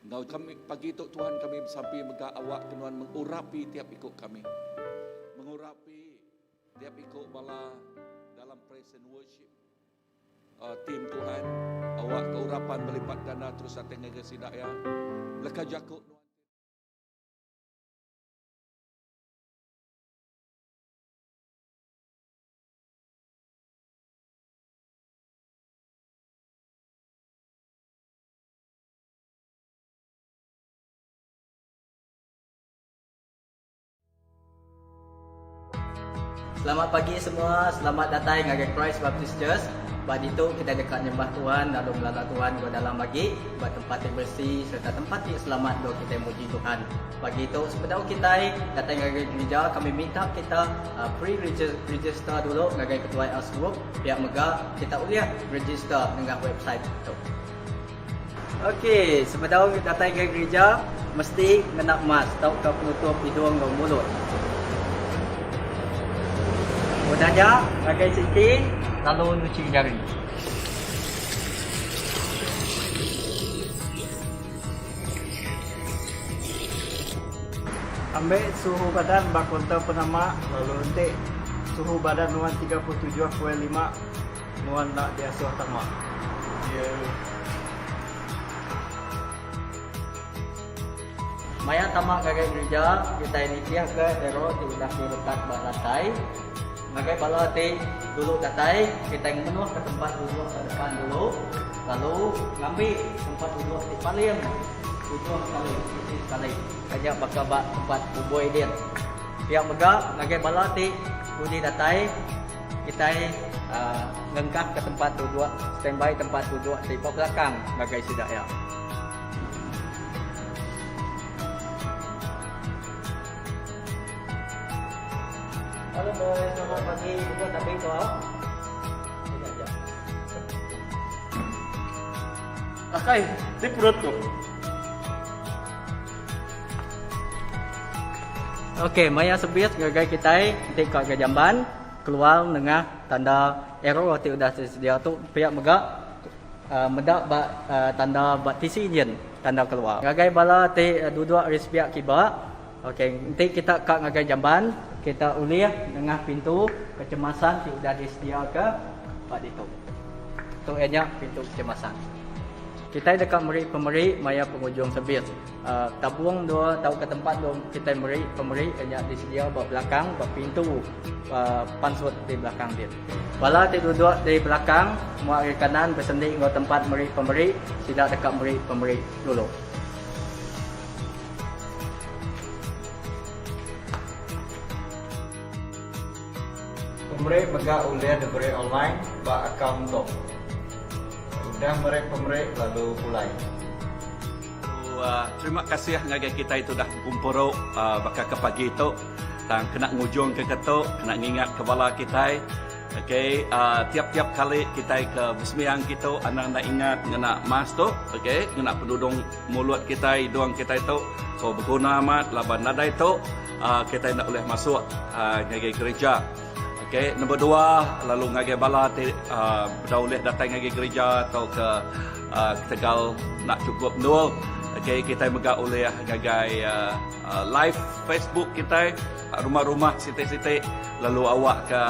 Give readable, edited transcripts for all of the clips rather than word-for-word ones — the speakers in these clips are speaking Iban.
Enggau kami pagi tu Tuhan kami besampi mega awak ke nuan mengurapi tiap iku kami. Mengurapi tiap iku bala dalam praise and worship uh, team Tuhan. Awak ke urapan belipat ganda terus datai ngagai sida ya. Leka jaku nuan Selamat pagi semua, selamat datai ngagai Christ Baptist Church. Ba ditu kitai deka nyembah Tuhan lalu ngelala Tuhan enggau dalam agi ba tempat ti beresi sereta tempat ti selamat endur kitai muji Tuhan. Pagi tu sebedau kitai datai ngagai gerija kami minta kita pre-register dulu ngagai ketuai Us Group pia mega kita ulih register nengah website tu. Ok, sebedau datai ngagai gerija, mesti ngena mask tauka penutup idung enggau mulut. Udah nya, ngagai sinki lalu nuchi jari. Ambi suhu badan ba kaunter penama lalu enti suhu badan nuan 37.5 Nuan enda diasuh tama. Iya. Maya tama ngagai gerija, kitai nitihka arrow ti udah diletak ba lantai. Ngagai bala ti dulu datai, kitai ngemenuhka tempat duduk ba depan dulu, lalu ngambi tempat duduk ti paling ujung sekali, sisi sekali, taja baka ba tempat bubui din. Pia mega ngagai bala ti dudi datai, Kitai ngengkahka tempat duduk, standby tempat duduk ti ba belakang ngagai sida iya. Halo boy, selamat pagi. Duduk tapi tu au. Sekejap jap. Akai, ti perut tu. Okey, maya sebis ngagai kitai enti ka ga jamban keluar nengah tanda arrow ti udah disedia tu pia mega uhh meda ba uhh tanda ba tisi nyin tanda keluar. Ngagai bala ti duduk ari sepiak kiba okey enti kita ka ngagai jamban kita ulih nengah pintu kecemasan ti udah disedia ke ba ditu. Tu iya nya pintu kecemasan. Kitai deka meri pemeri maya pengujung servis. Tabung dua tauka tempat dua kitai meri pemeri iya nya disedia ba belakang ba pintu pansut di belakang din. Bala ti duduk di belakang mua ari kanan besendi enggau tempat meri pemeri sida deka meri pemeri dulu. Pemeri mega ulih diberi online ba akaun tu. Udah meri pemeri lalu pulai. Terima kasih ngagai kitai tu dah begumpuru baka ke pagi tu tang kena ngujung ke ketu kena ngingat ke bala kitai okay tiap-tiap kali kitai ke besembiang kitu anang enda ingat ngena mask tu okay ngena penudung mulut kitai idung kitai tu so beguna amat laban nadai tu kitai enda ulih masuk ngagai gereja. Okey, nombor dua lalu ngagai bala ti uh, bedau ulih datai ngagai gereja atau ke uh, ketegal nak cukup endul. Okey, kita mega ulih ngagai uh, uh, live Facebook kita rumah-rumah siti-siti lalu awak ke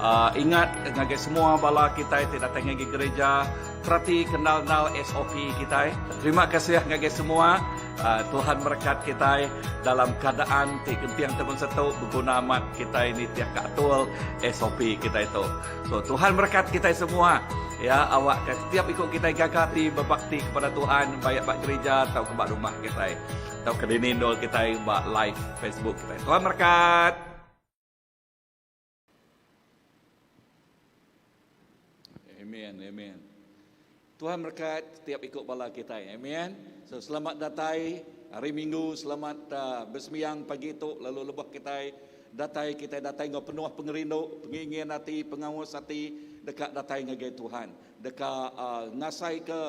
uh, ingat ngagai semua bala kita ti datai ngagai gereja perati kenal-kenal SOP kita. Terima kasih ngagai semua. Tuhan merekat kitai dalam keadaan ti genting ti bansa tu beguna amat kitai nitih ka atur SOP kitai tu. So Tuhan merekat kitai semua ya awak ka setiap iku kitai gaga ati bebakti kepada Tuhan baik ba gereja tauka ba rumah kitai tauka dini endur kitai ba live Facebook kitai. Tuhan merekat. Amen, amen. Tuhan berkat setiap ikut bala kita. Amen. So selamat datai hari Minggu, selamat uh, bersembiang pagi tu lalu lebah kita datai kita datai enggau penuh pengerindu, pengingin ati, pengaus ati deka datai ngagai Tuhan. Deka uh, ngasai ke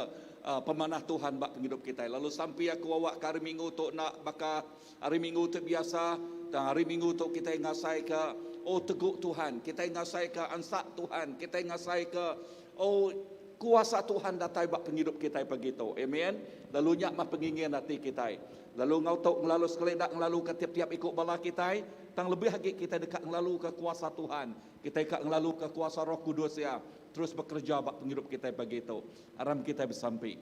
uh, pemanah Tuhan ba pengidup kita. Lalu sampai aku awak ke hari Minggu tu nak baka Hari Minggu tu biasa, tang hari Minggu tu kitai ngasaika, oh tegu Tuhan, kitai ngasaika ansak Tuhan, kitai ngasaika oh. Kuasa Tuhan datai ba pengidup kitai pagi tu. Amen. Lalu nya mah pengingin ati kitai. Lalu enggau tu ngelalu sekali enda ngelaluka tiap-tiap iku bala kitai, tang lebih agi kitai deka ngelaluka kuasa Tuhan. Kitai ka ngelaluka kuasa Roh Kudus Iya terus bekereja ba pengidup kitai pagi tu. Aram kitai besampi.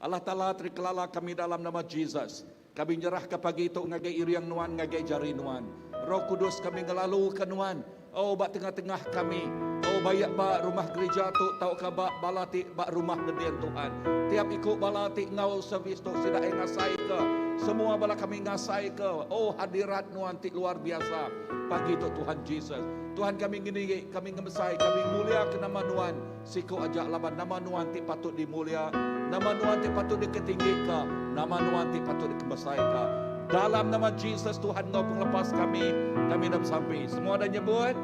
Allah Taala terikelala kami dalam nama Jesus. Kami nyerahka pagi tu ngagai iring Nuan ngagai jari Nuan. Roh Kudus kami ngelaluka Nuan. Oh ba tengah-tengah kami. Oh baik ba rumah gerija tu tauka ba bala ti ba rumah dedin Tuhan. Tiap iku bala ti enggau servis tu sida iya ngasaika semua bala kami ngasaika oh hadirat Nuan ti luar biasa pagi tu Tuhan Jesus. Tuhan kami ngeninggi, kami ngemesai, kami muliaka nama Nuan. Siku aja laban nama Nuan ti patut dimulia, nama Nuan ti patut diketinggika, nama Nuan ti patut dikemesaika. Dalam nama Jesus Tuhan enggau pengelepas kami, kami enda besampi. Semua udah nyebut,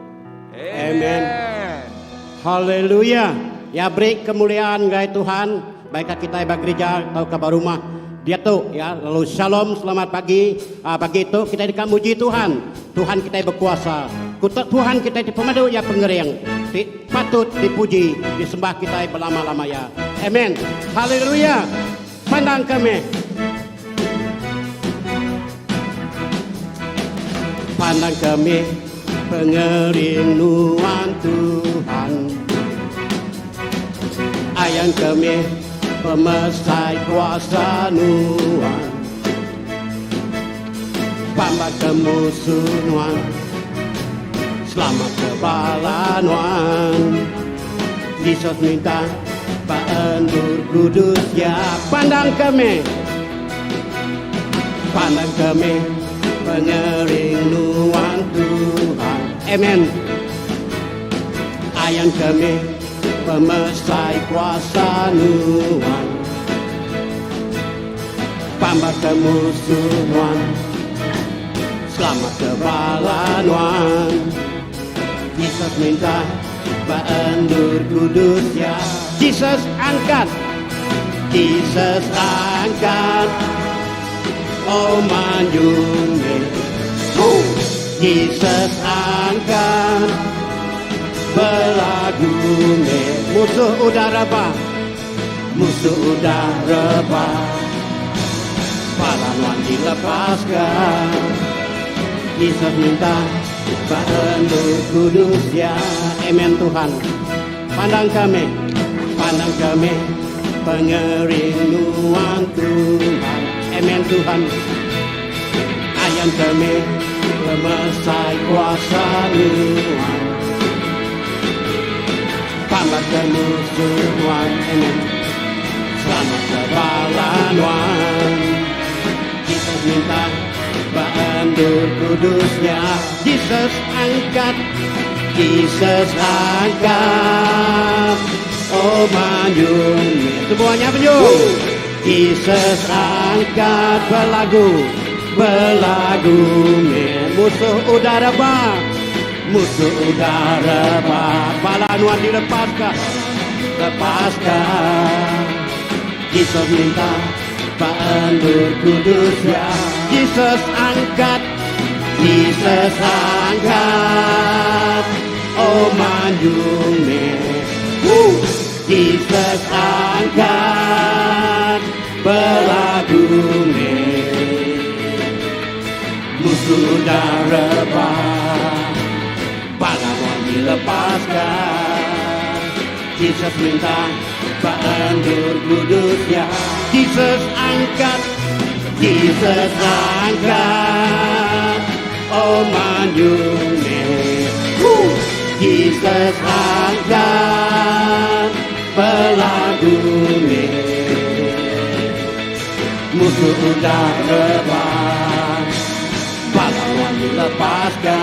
Amen. Amen. Haleluya. Ya beri kemuliaan ngagai Tuhan baik ka kitai ba gerija tauka ba rumah diatu ya lalu shalom selamat pagi uh, pagi tu kitai deka muji Tuhan. Tuhan kitai bekuasa. Kuta Tuhan kitai ti pemadu iya pengering ti Patut dipuji, disembah kitai belama-lama iya. Amen. Haleluya. Pandang ke meh. Pandang ke meh pengering nuan Tuhan. Ayan ke meh pemesai kuasa nuan. Pambak ke musuh nuan Selamat ke bala nuan Jesus minta ba endur kudus ya Pandang ke meh Pandang ke meh pengering nuan Tuhan Amen Ayan ke meh pemesai kuasa nuan Pambak ke musuh nuan Selamat ke bala nuan Jesus minta ba endur kudus ya Jesus angkat Jesus angkat Oh manjung Jesus angkat Belagu me Musuh udah rebah Musuh udah rebah Pala nuan dilepaska Jesus minta ba endur kudus ya Amen Tuhan Pandang kami Pandang kami Pengering nuan Tuhan Amen Tuhan Ayan kami Pemesai kuasa nuan Tambah ke musuh nuan Amen Selamat ke bala nuan Jesus minta ba endur kudusnya Jesus angkat Jesus angkat Oh manjung Semuanya penjung Jesus angkat belagu Belagu Musuh udah rebah Musuh udah rebah Bala nuan dilepaska Lepaska Jesus minta Ba endur kudus ya Jesus angkat Jesus angkat Oh manjung me Jesus angkat Belagu me Musuh udah rebah Bala nuan dilepaska Jesus minta ba endur kudus ya Jesus angkat Jesus angkat Oh manjung meh Jesus angkat Belagu meh Musuh udah rebah Bala nuan dilepaska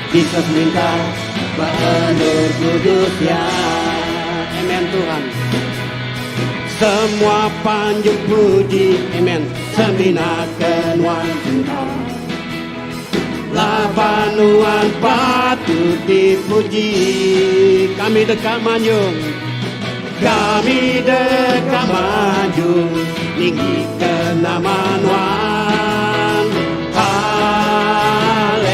Jesus minta ba endur kudus ya Amen Tuhan Semua panjung puji Amen Semina ke nuan Tuhan Laban nuan patut dipuji Kami deka manjung Kami deka manjung Ninggi ke nama nuan Haleluya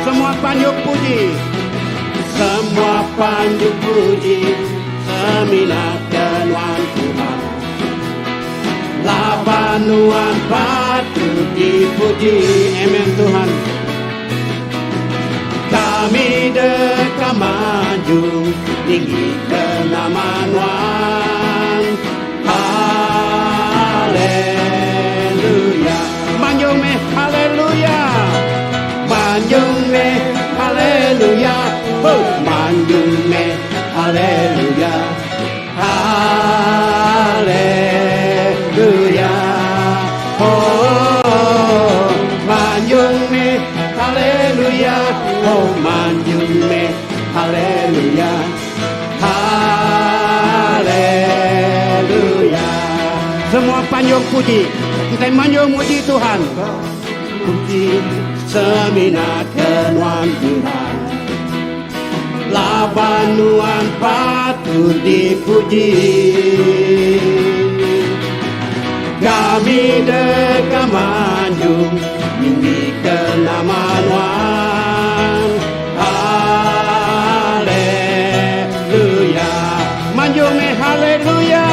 Semua panjung puji Semua. Panjuk puji semina ke nuan Tuhan. Laban nuan patut dipuji. Amen Tuhan. Kami deka maju ninggi ke nama nuan. Haleluya. Manjung meh haleluya. Manjung meh haleluya. Ho, manjung meh haleluya. Haleluya. Oh, manjung meh haleluya. Oh, manjung meh haleluya. Haleluya. Semua panjung puji. Kita manjung muji Tuhan. Puji semina ke nuan Tuhan. Laban nuan patut dipuji. Kami deka manjung ninggi ke nama nuan. Haleluya. Manjung meh haleluya.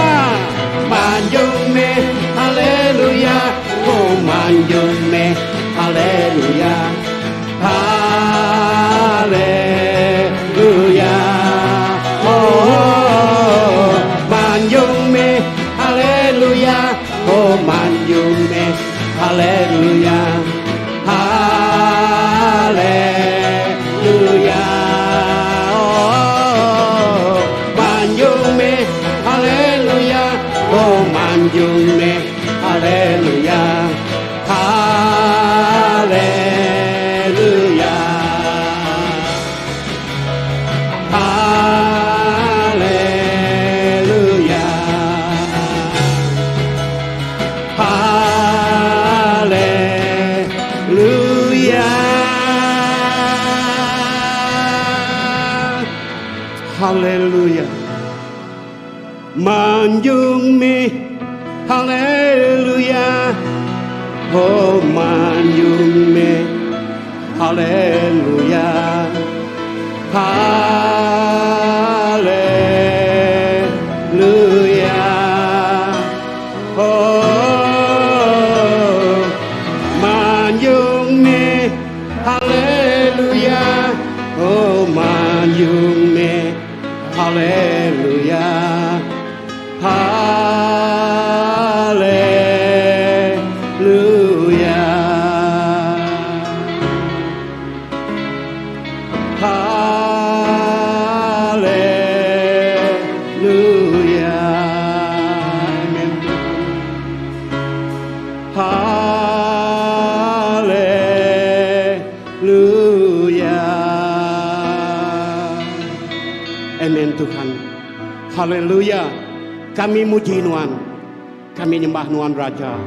Manjung meh haleluya. Oh manjung meh haleluya. Haleluya. Oh, manjung meh haleluya. Oh, manjung meh haleluya. Haleluya. Oh, manjung meh haleluya. Oh, manjung meh haleluya. Haleluya. Haleluya. Haleluya. Haleluya. Manjung meh haleluya. Oh manjung meh haleluya. Haleluya. Oh manjung meh haleluya. Oh manjung meh haleluya. Haleluya. Haleluya. Amen. Haleluya. Amen Tuhan. Haleluya. Kami muji Nuan. Kami nyembah Nuan Raja.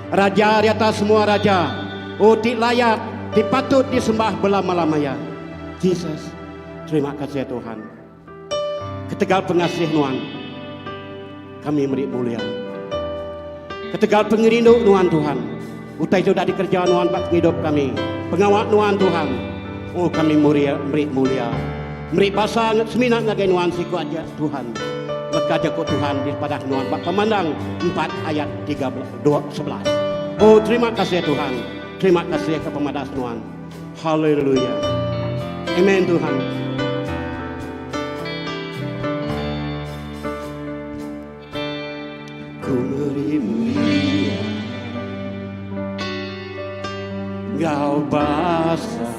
Raja di atas semua raja. Oh ti layak, ti patut disembah belama-lama ya. Jesus, terima kasih Tuhan. Ketegal pengasih Nuan, kami meri mulia. Ketegal pengerindu Nuan Tuhan, utai ti udah dikereja Nuan ba pengidup kami, pengawa Nuan Tuhan, oh kami muria, meri mulia. Meri basa semina ngagai Nuan siku aja Tuhan. Leka jaku Tuhan dipadah Nuan ba Pemandang 4 ayat 13, 11. Oh terima kasih Tuhan. Terima kasih ke pemadas Nuan. Haleluya. Amen Tuhan. Ku meri mulia Gau basa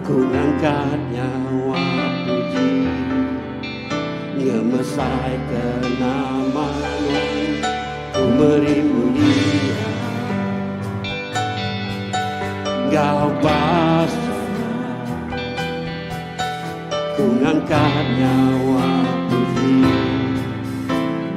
Ku ngangkat nyawa puji Ngemesai ke nama Nuan Ku meri mulia Gau basa Ku ngangkat nyawa puji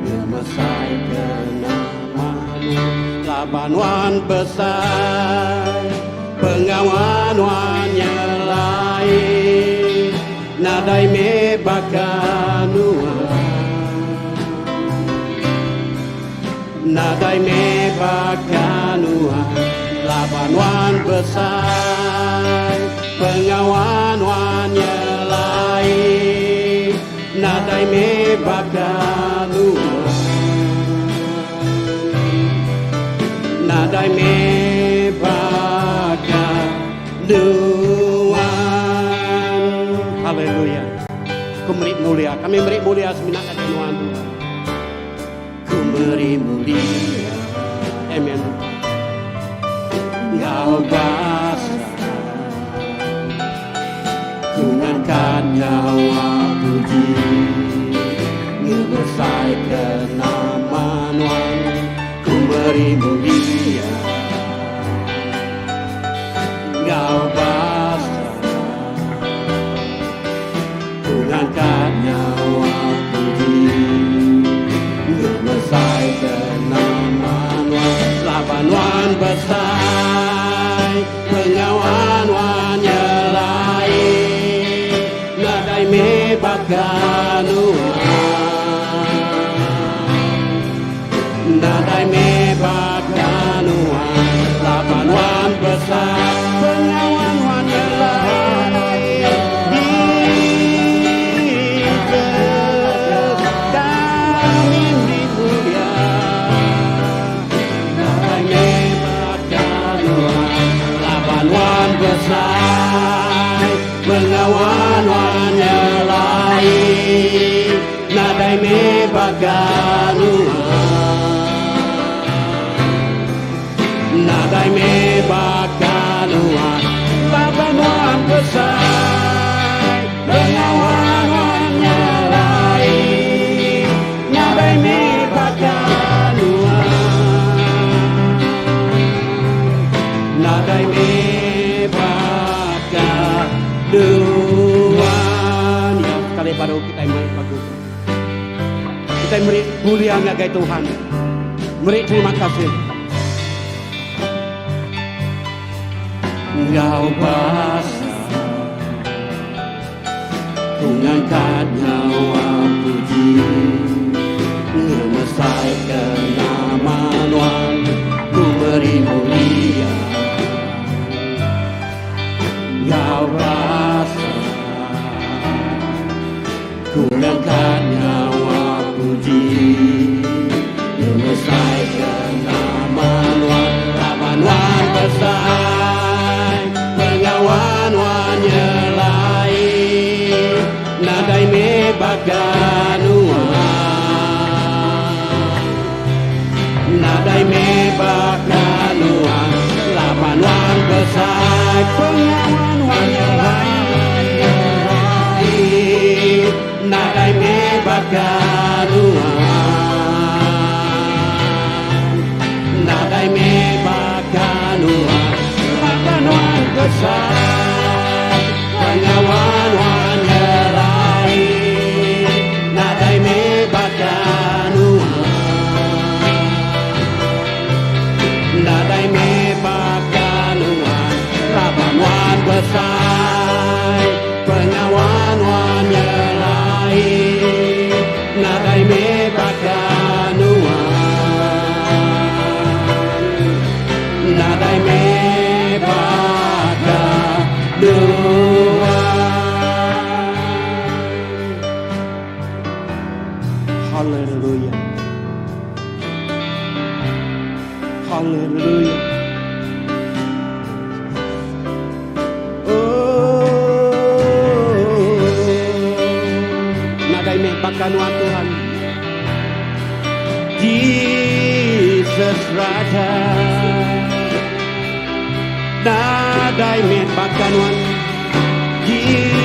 Ngemesai ke nama Nuan Laban Nuan besai Pengawa Nuan nyelai Nadai meh baka Nuan Nadai meh baka Nuan Laban Nuan besai Pengawa Nuan. Nadai meh baka nuan. Nadai meh baka nuan. Haleluya. Ku meri mulia. Kami meri mulia semina ngagai nuan Tuhan. Ku meri mulia. Amen. Enggau basa. Ku ngangkat nyawa puji. Ngemesai ke nama nuan. Ku meri mulia. Enggau basa. Ku ngangkat nyawa puji. Ngemesai ke nama nuan. Laban nuan besai. Pengawa nuan nyelai. Nadai meh baka nuan. Nadai meh baka nuan. Laban nuan besai. Pengawa nuan nyelai. Jesus kami meri mulia. Nadai meh baka nuan. Laban nuan besai. Pengawa nuan nyelai. Nadai meh baka nuan. Nadai meh baka nuan. Laban nuan besai. Pengawa nuan nyelai. Nadai meh baka nuan. Nadai meh baka nuan. Ya, sekali baru kitai mai lagu tu. Kitai meri mulia ngagai Tuhan. Meri terima kasih. Enggau basa ku ngangkat nyawa puji ngemesai ke nama nuan ku meri mulia enggau basa ku ngangkat nyawa puji ngemesai ke nama nuan laban nuan besai pengawa nuan nyelai nadai meh baka nuan nadai meh baka nuan laban nuan besai pengawa nuan nyelai nadai meh baka nuan nadai meh baka nuan laban nuan besai pengawa nuan nyelai nadai meh baka nuan nadai meh baka nuan laban nuan besai pengawa nuan nyelai nadai meh baka nuan nadai meh baka nuan. Hallelujah. Hallelujah. Oh, nadai meh baka nuan Tuhan. Jesus Raja. Nadai meh baka nuan. Jesus.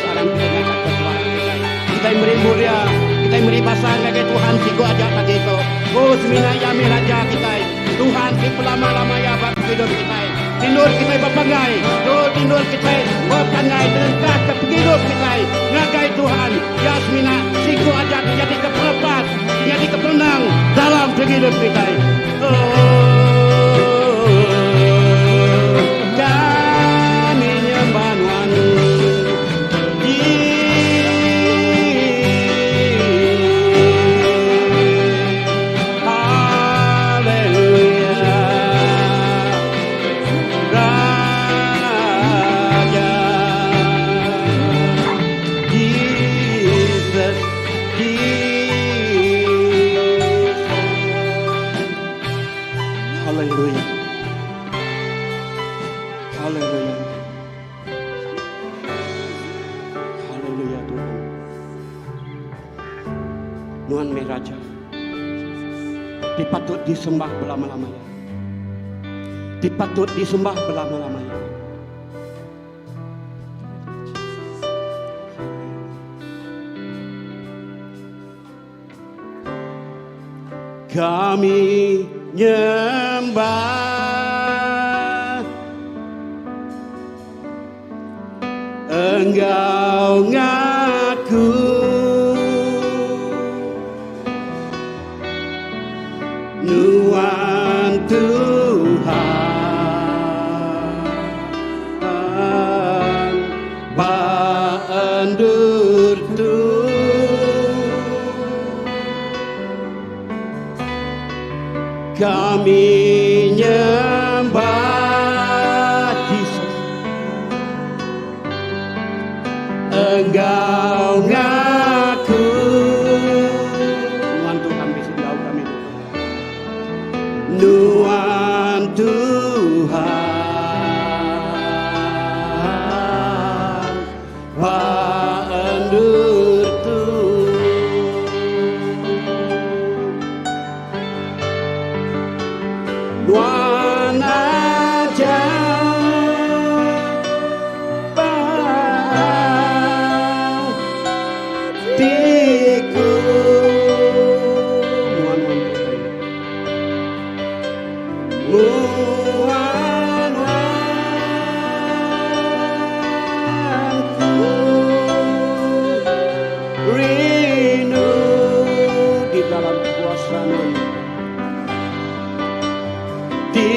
Aram kita ngangkat ke suara kita. Kita meri mulia, kita meri basa ngagai Tuhan siku aja pagi tu. Oh, semina iya meh raja kita. Tuhan ti belama-lama iya ba pengidup kita. Tindur kita bepangai, oh tindur kita bepangai terengkah ke pengidup kita ngagai Tuhan. Iya semina siku aja ti nyadi ke pelepas, ti nyadi ke pemenang dalam pengidup kita. Oh, kami nyembah nuan. Haleluya. Raja. Haleluya Tuhan. Nuan meh Raja ti patut disembah belama-lama iya. Ti patut disembah belama-lama iya. Kami nyembah Enggau ngaku Nuan Tuhan Ba endur tu Kami nyembah Jesus Enggau ngaku Nuan Tuhan bisi enggau kami ditu. Nuan Tuhan Ba endur tu. Nuan aja ba atiku. Nuan nuan Tuhan. Nuan nuan ku rindu di dalam kuasa nuan di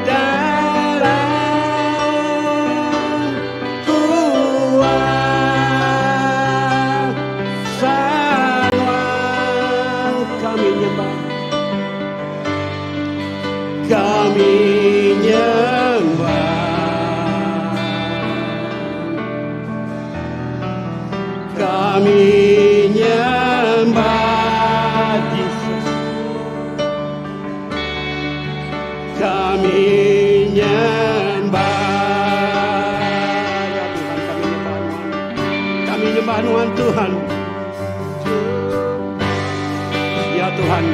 dalam kuasa nuan kami nyembah. Kami nyembah Kami nyembah Jesus Kami nyembah Ya Tuhan kami nyembah Nuan Kami nyembah Nuan Tuhan Ya Tuhan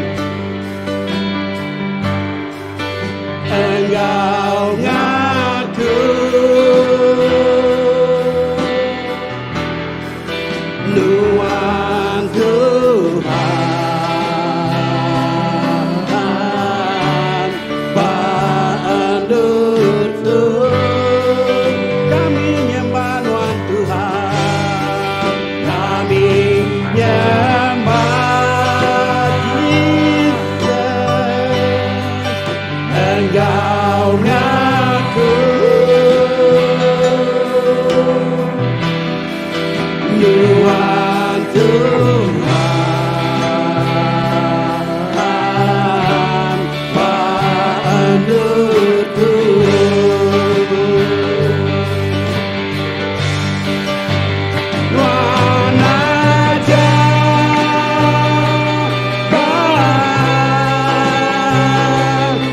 Enggau ngaku Nuan Tuhan Ba endur tu Kami nyembah Nuan Tuhan Kami nyembah Jesus Enggau ngaku Nuan Tuhan Ba endur tu. Nuan aja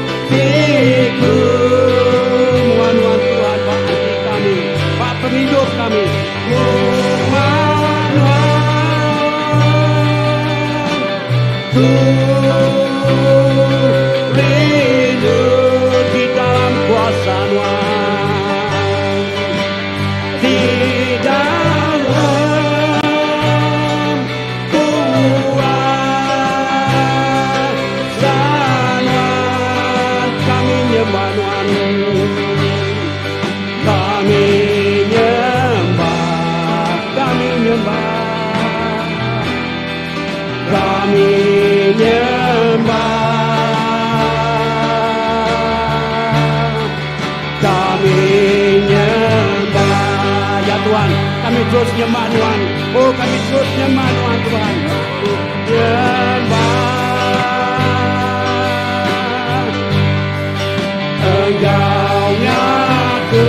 Batiku Nuan nuan Tuhan ba ati kami ba pengidup kami Nuan nuan Ku rindu di dalam kuasa nuan Di dalam kuasa nuan Kami nyembah nuan Kami nyembah Kami nyembah Kami nyembah Kami nyembah Ya Tuhan Kami terus nyembah Nuan Oh kami terus nyembah Nuan Tuhan Nyembah Enggau ngaku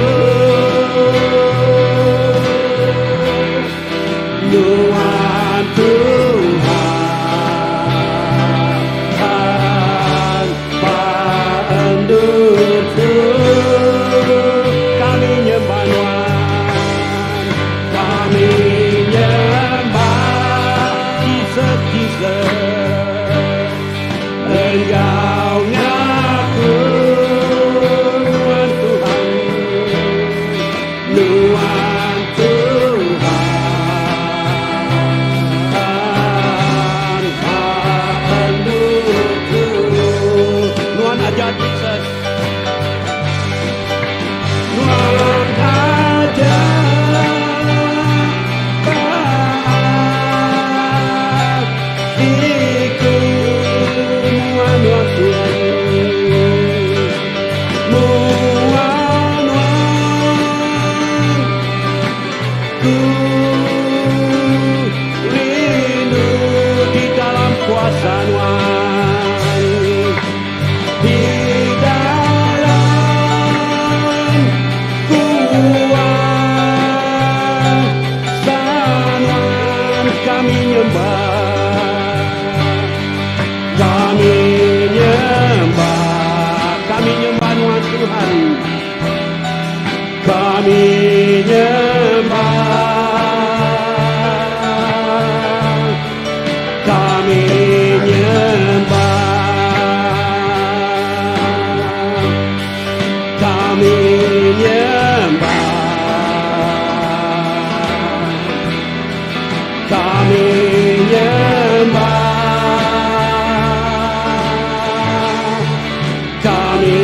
Nuan Tuhan Ba endur tu Kami nyembah Nuan Kami nyembah. Kami nyembah Kami nyembah Kami nyembah Nuan Tuhan Kami nyembah Kami nyembah Kami nyembah Kami nyembah Kami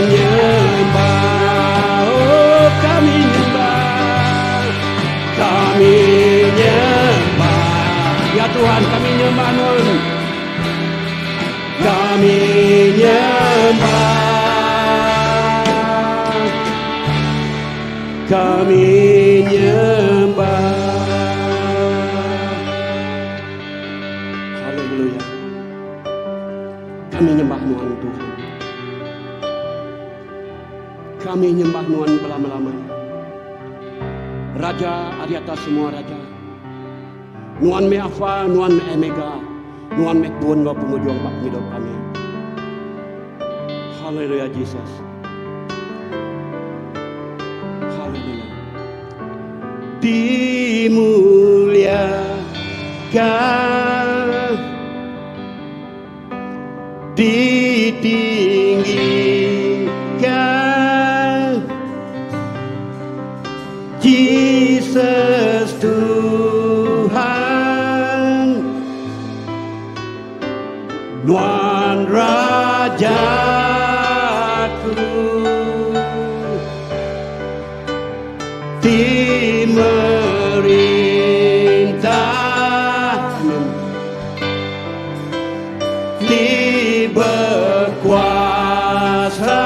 nyembah Oh kami nyembah Kami nyembah Ya Tuhan kami nyembah Nuan Kami nyembah Kami nyembah Haleluya Kami nyembah Nuan Tuhan Kami nyembah Nuan belama-lamanya Raja ari atas semua raja Nuan meh Alfa, Nuan meh Omega, Nuan meh pun enggau pengujung ba pengidup kami. Haleluya Jesus. Haleluya. Dimuliakan ditinggikan Jesus Tuhan Nuan Rajaku Ti merintah Ti bekuasa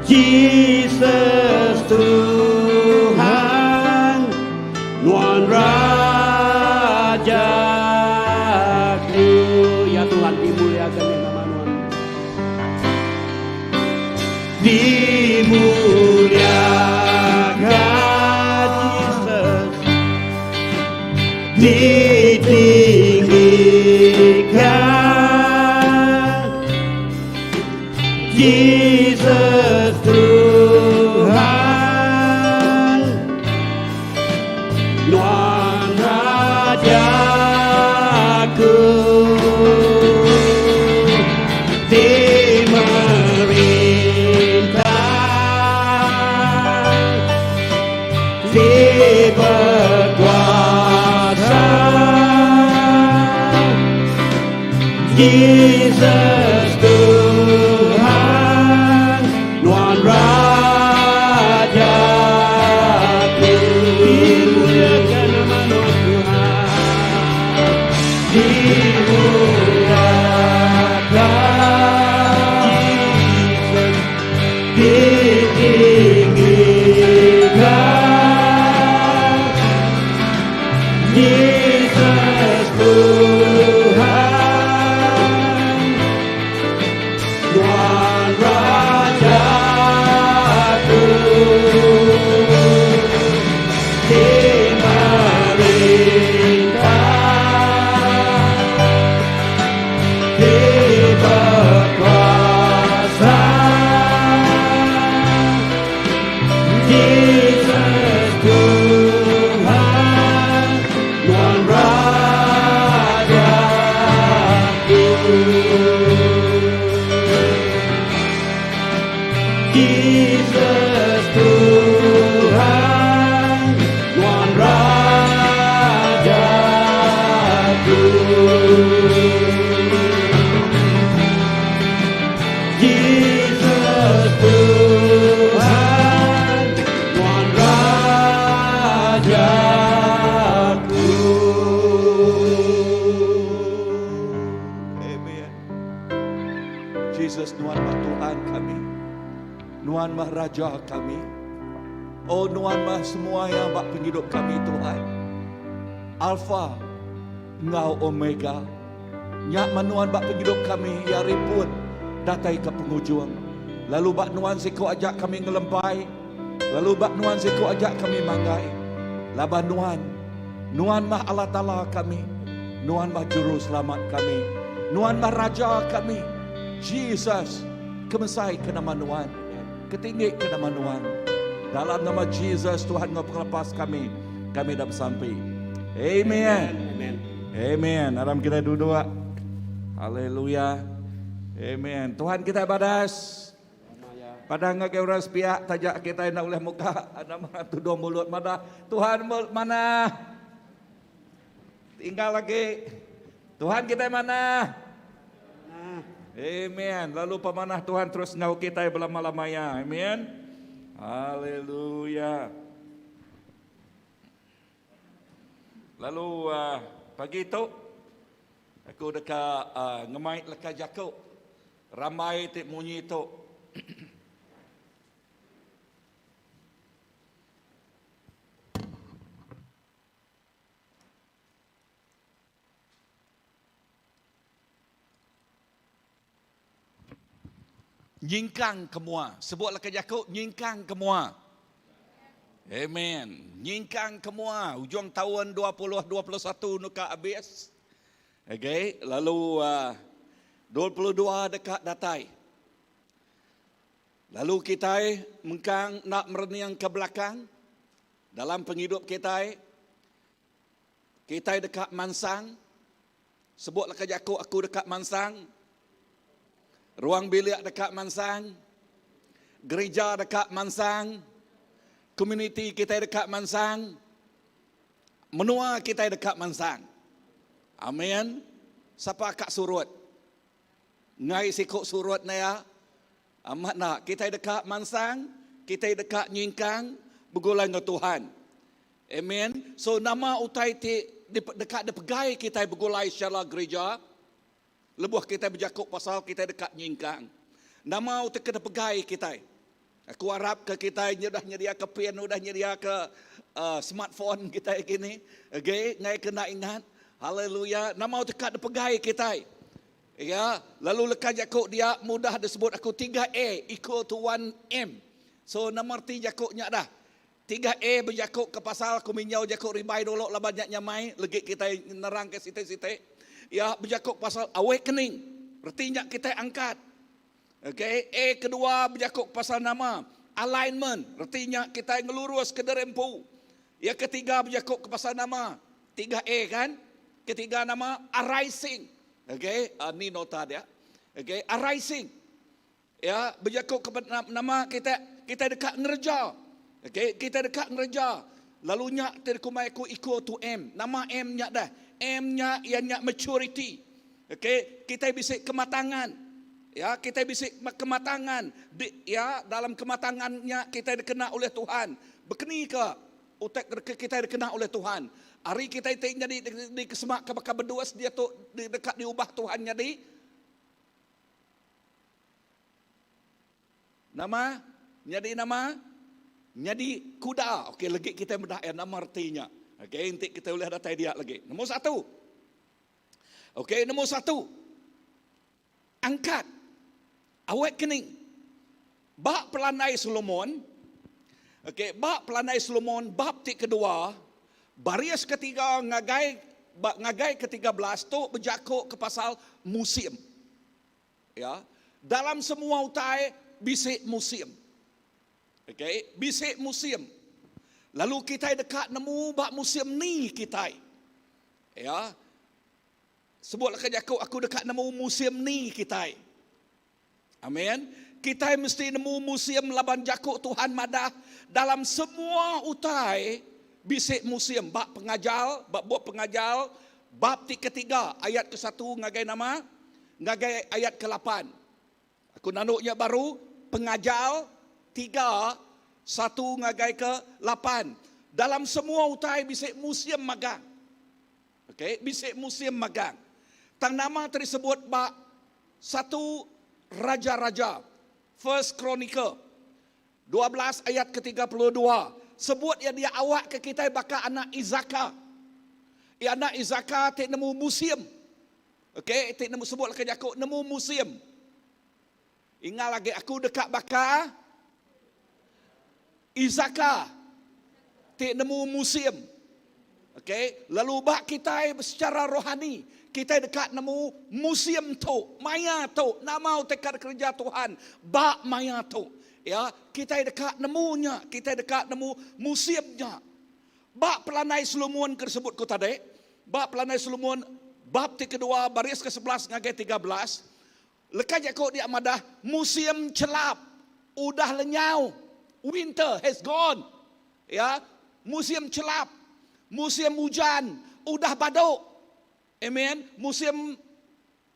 Jesus Tuhan Nuan Raja ku Ya Tuhan dimuliakan meh nama Nuan Dimuliakan Jesus Ditinggikan Jesus Tuhan Nuan Rajaku Ti merintah Ti bekuasa Jesus Tuhan Nuan Raja ku Dimuliakan nama Nuan Tuhan Dimuliakan Jesus Ditinggikan Jesus Tuhan Nuan Rajaku Ti merintah Ti bekuasa Jesus Tuhan Nuan Rajaku Jesus Tuhan Nuan Rajaku Jesus Tuhan Nuan Rajaku. Amen. Jesus Nuan mah Tuhan kami. Nuan mah Raja kami. Oh Nuan mah semua yang ba pengidup kami Tuhan. Alfa enggau Omega. Nya mah Nuan ba pengidup kami iya ari pun datai ke pengujung. Lalu ba Nuan siku aja kami ngelempai, lalu ba Nuan siku aja kami manggai. Laban Nuan, Nuan mah Allah Taala kami, Nuan mah Juru Selamat kami, Nuan mah Raja kami. Jesus, kemesai ke nama Nuan, ketinggi ke nama Nuan. Dalam nama Jesus Tuhan enggau pengelepas kami, kami dah besampi. Amen. Amen. Amen. Aram kita duduk. Haleluya. Amen. Tuhan kita badas. Padah ngagai orang sepiak taja kitai enda ulih muka nama tudung mulut madah Tuhan manah. Tinggal agi. Tuhan kitai manah. Amen. Lalu pemanah Tuhan terus enggau kitai belama-lama ya. Amen. Haleluya. Lalu uh, pagi tu aku deka uh, ngemai leka jaku Rambai ti munyi tu. Nyingkang ke mua. Sebut leka jaku nyingkang ke mua. Amen. Nyingkang ke mua. Ujung taun 2021 nuka habis. Okay, lalu uh, 22 deka datai. Lalu kitai mengkang nak merening ke belakang dalam pengidup kitai. Kitai deka mansang. Sebut leka jaku aku deka mansang. Ruang bilik deka mansang. Gereja deka mansang. Komuniti kitai deka mansang. Menua kitai deka mansang. Amin. Sapa ka surut? Ngai siku surut ne ya. Amat enda. Kitai deka mansang, kitai deka nyingkang begulai enggau Tuhan. Amen. So nama utai ti deka dipegai kitai begulai secara gereja? Lebuh kitai bejaku pasal kitai deka nyingkang, nama utai ke dipegai kitai? Aku arapka kitai nya udah nyediaka pen, udah nyediaka uh, smartphone kitai kini. Okay, ngai kena ingat. Haleluya. Nama utai ka dipegai kitai? Ya, lalu leka jaku dia mudah disebut aku 3A equal to 1M. So nama reti jaku nya dah? 3A bejaku ke pasal aku minjau jaku ribai dulu laban nya nyamai legi kitai nerang ke siti-siti. Ya bejaku pasal awakening. Reti nya kitai angkat. Okay, A kedua bejaku pasal nama alignment. Reti nya kitai ngelurus ke diri empu. Yang ketiga bejaku ke pasal nama 3A kan? Ketiga nama arising. Okay, uh, ni nota dia. Okay, arising. Ya, bejaku ke nama kita, kita deka ngereja. Okey, kita deka ngereja. Lalu nya ti dikumbai aku equal to M. Nama M nya dah. M nya iya nya maturity. Okey, kita bisi kematangan. Ya, kita bisi kematangan. Di, ya, dalam kematangan nya kita dikena oleh Tuhan. Bekeni ke utai kita dikena oleh Tuhan. Ari kita ti nyadi di kesemak ke baka bedus dia tu deka diubah Tuhan nyadi Nama? Nyadi nama? Nyadi kuda. Okey, legi kitai meda iya nama reti nya. Okey, enti kitai ulih datai dia legi. Nombor satu. Okey, nombor satu. Angkat. Awakening. Ba pelandai Solomon, okey, ba pelandai Solomon bab ti kedua, baris ketiga ngagai ba ngagai ketiga belas tu bejaku ke pasal musim. Ya, dalam semua utai bisi musim. Okey, bisi musim. Lalu kitai deka nemu ba musim ni kitai. Ya. Sebut leka jaku aku deka nemu musim ni kitai. Amin. Kitai mesti nemu musim laban jaku Tuhan madah dalam semua utai bisi musim ba pengajar, ba bup pengajar bab ti ketiga ayat ke satu ngagai nama? Ngagai ayat ke lapan. Aku nandu nya baru, Pengajar tiga, satu ngagai ke lapan. Dalam semua utai bisi musim magang. Okey, bisi musim magang. Tang nama ti disebut ba satu Raja-Raja, First Chronicle, 12 ayat ke 32, sebut iya dia awakka kitai baka anak Isaka. Iya anak Isaka ti nemu musim. Okey, ti nemu sebut leka jaku nemu musim. Ingat agi aku deka baka Isaka. Ti nemu musim. Okay, lalu ba kitai secara rohani, kitai deka nemu musim tu, maya tu, nama utai ka dikereja Tuhan ba maya tu. Ya, kitai deka nemu nya, kitai deka nemu musim nya. Ba pelandai Solomon ke disebut ku tadi, ba pelandai Solomon bab ti kedua baris ke 11 ngagai 13, Leka jaku dia madah musim chelap udah lenyau, winter has gone. Ya, musim chelap, musim ujan udah badu. Amen. Musim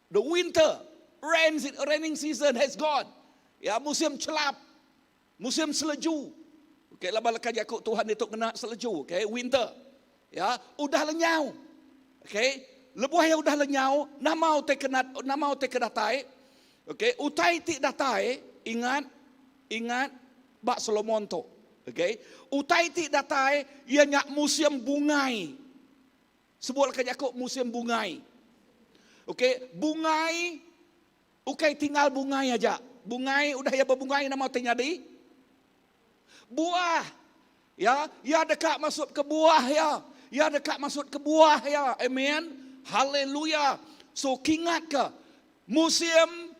the winter, rain, raining season has gone. Ya, musim chelap, musim seleju. Okey, laban leka jaku Tuhan ditu ngena seleju, okey, winter. Ya, udah lenyau. Okey, lebuh iya udah lenyau, nama utai ke nama utai ke datai? Okey, utai ti datai, ingat, ingat ba Solomon tu. Okey, utai ti datai iya nya musim bungai. Sebut leka jaku musim bungai. Okey, bungai ukai tinggal bungai aja. Bungai udah iya bebungai nama utai nyadi? Buah. Ya, iya deka masuk ke buah iya. Iya deka masuk ke buah iya. Amen. Haleluya. So kingatka musim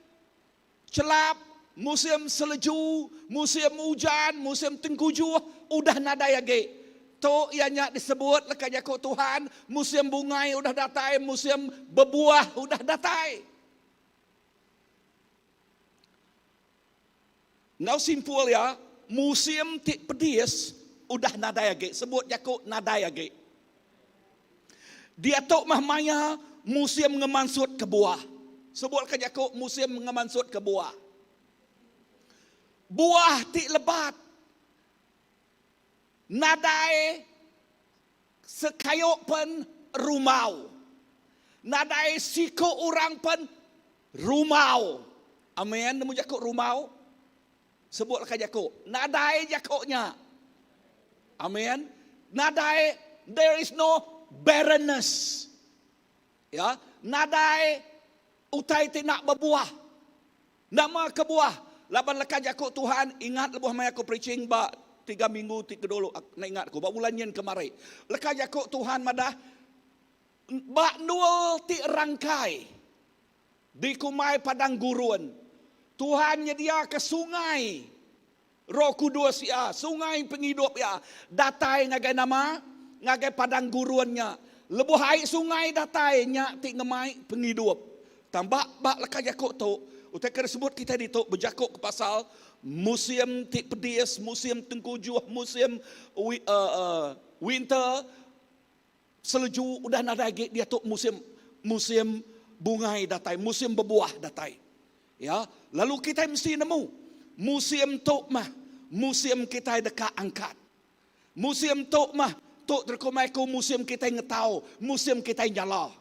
chelap, musim seleju, musim ujan, musim tengkujuh udah nadai agi. Tu iya nya disebut leka jaku Tuhan, musim bungai udah datai, musim bebuah udah datai. Enggau simpul iya, musim ti pedis udah nadai agi. Sebut jaku nadai agi. Diatu mah maya musim ngemansutka buah. Sebutka jaku musim ngemansutka buah. Buah ti lebat nadai sekayu pen rumau. Nadai siku orang pen rumau. Amen. Nemu jaku rumau? Sebut leka jaku. Nadai jaku nya. Amen. Nadai, there is no barrenness. Ya, nadai utai ti nak bebuah. Nama kebuah? Laban leka jaku Tuhan, ingat lebuh maya aku preaching ba tiga minggu ti ke dulu, enda ingat aku, ba bulan nyin kemari. Leka jaku Tuhan madah, ba endur ti rangkai dikumbai padang gurun, Tuhan nyediaka sungai Roh Kudus Iya, sungai pengidup Iya, datai ngagai nama? Ngagai padang gurun nya. Lebuh ai sungai datai, nya ti ngemai pengidup. Tang ba ba leka jaku tu, utai ke disebut kitai ditu bejaku ke pasal musim ti pedis, musim tengkujuh, musim winter, seleju udah nadai agi diatu musim musim bungai datai, musim bebuah datai. Ya, lalu kitai mesti nemu musim tu mah musim kitai deka angkat. Musim tu mah tu terkumbai ku musim kitai ngetau, musim kitai nyala.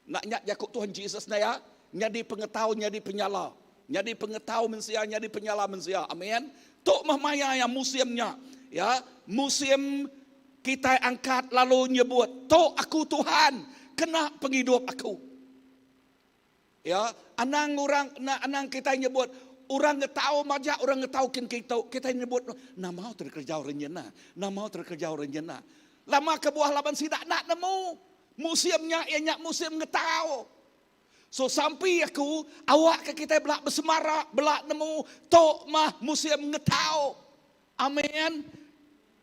Enda nya jaku Tuhan Jesus enda ya, nyadi pengetau nyadi penyala. Nyadi pengetau mensia nyadi penyala mensia. Amin. Tu mah maya iya musim nya. Ya, musim kitai angkat lalu nyebut, Tu aku Tuhan, kena pengidup aku. Ya, anang orang anang kitai nyebut orang ngetau majak orang ngetau kin kitu kitai nyebut nama utai dikereja orang nyin nah. Nama utai dikereja orang nyin nah. Lama kebuah laban sida enda nemu musim nya iya nya musim ngetau. So sampi aku awakka kitai bela besemara bela nemu tu mah musim ngetau. Amen.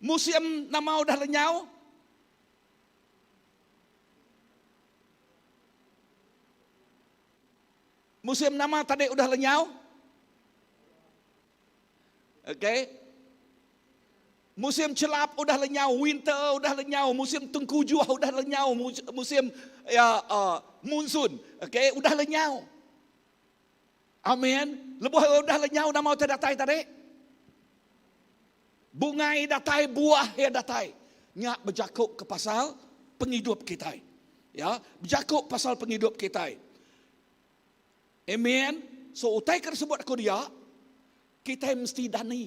Musim nama udah lenyau? Musim nama tadi udah lenyau? Okey. Musim chelap udah lenyau, winter udah lenyau, musim tengkujuh udah lenyau, musim ya uh, monsoon, okey, udah lenyau. Amin. Lebuh udah lenyau nama utai datai tadi? Bungai datai, buah iya datai. Nya bejaku ke pasal pengidup kitai. Ya, bejaku pasal pengidup kitai. Amen. So utai ke disebut aku dia, kitai mesti dani.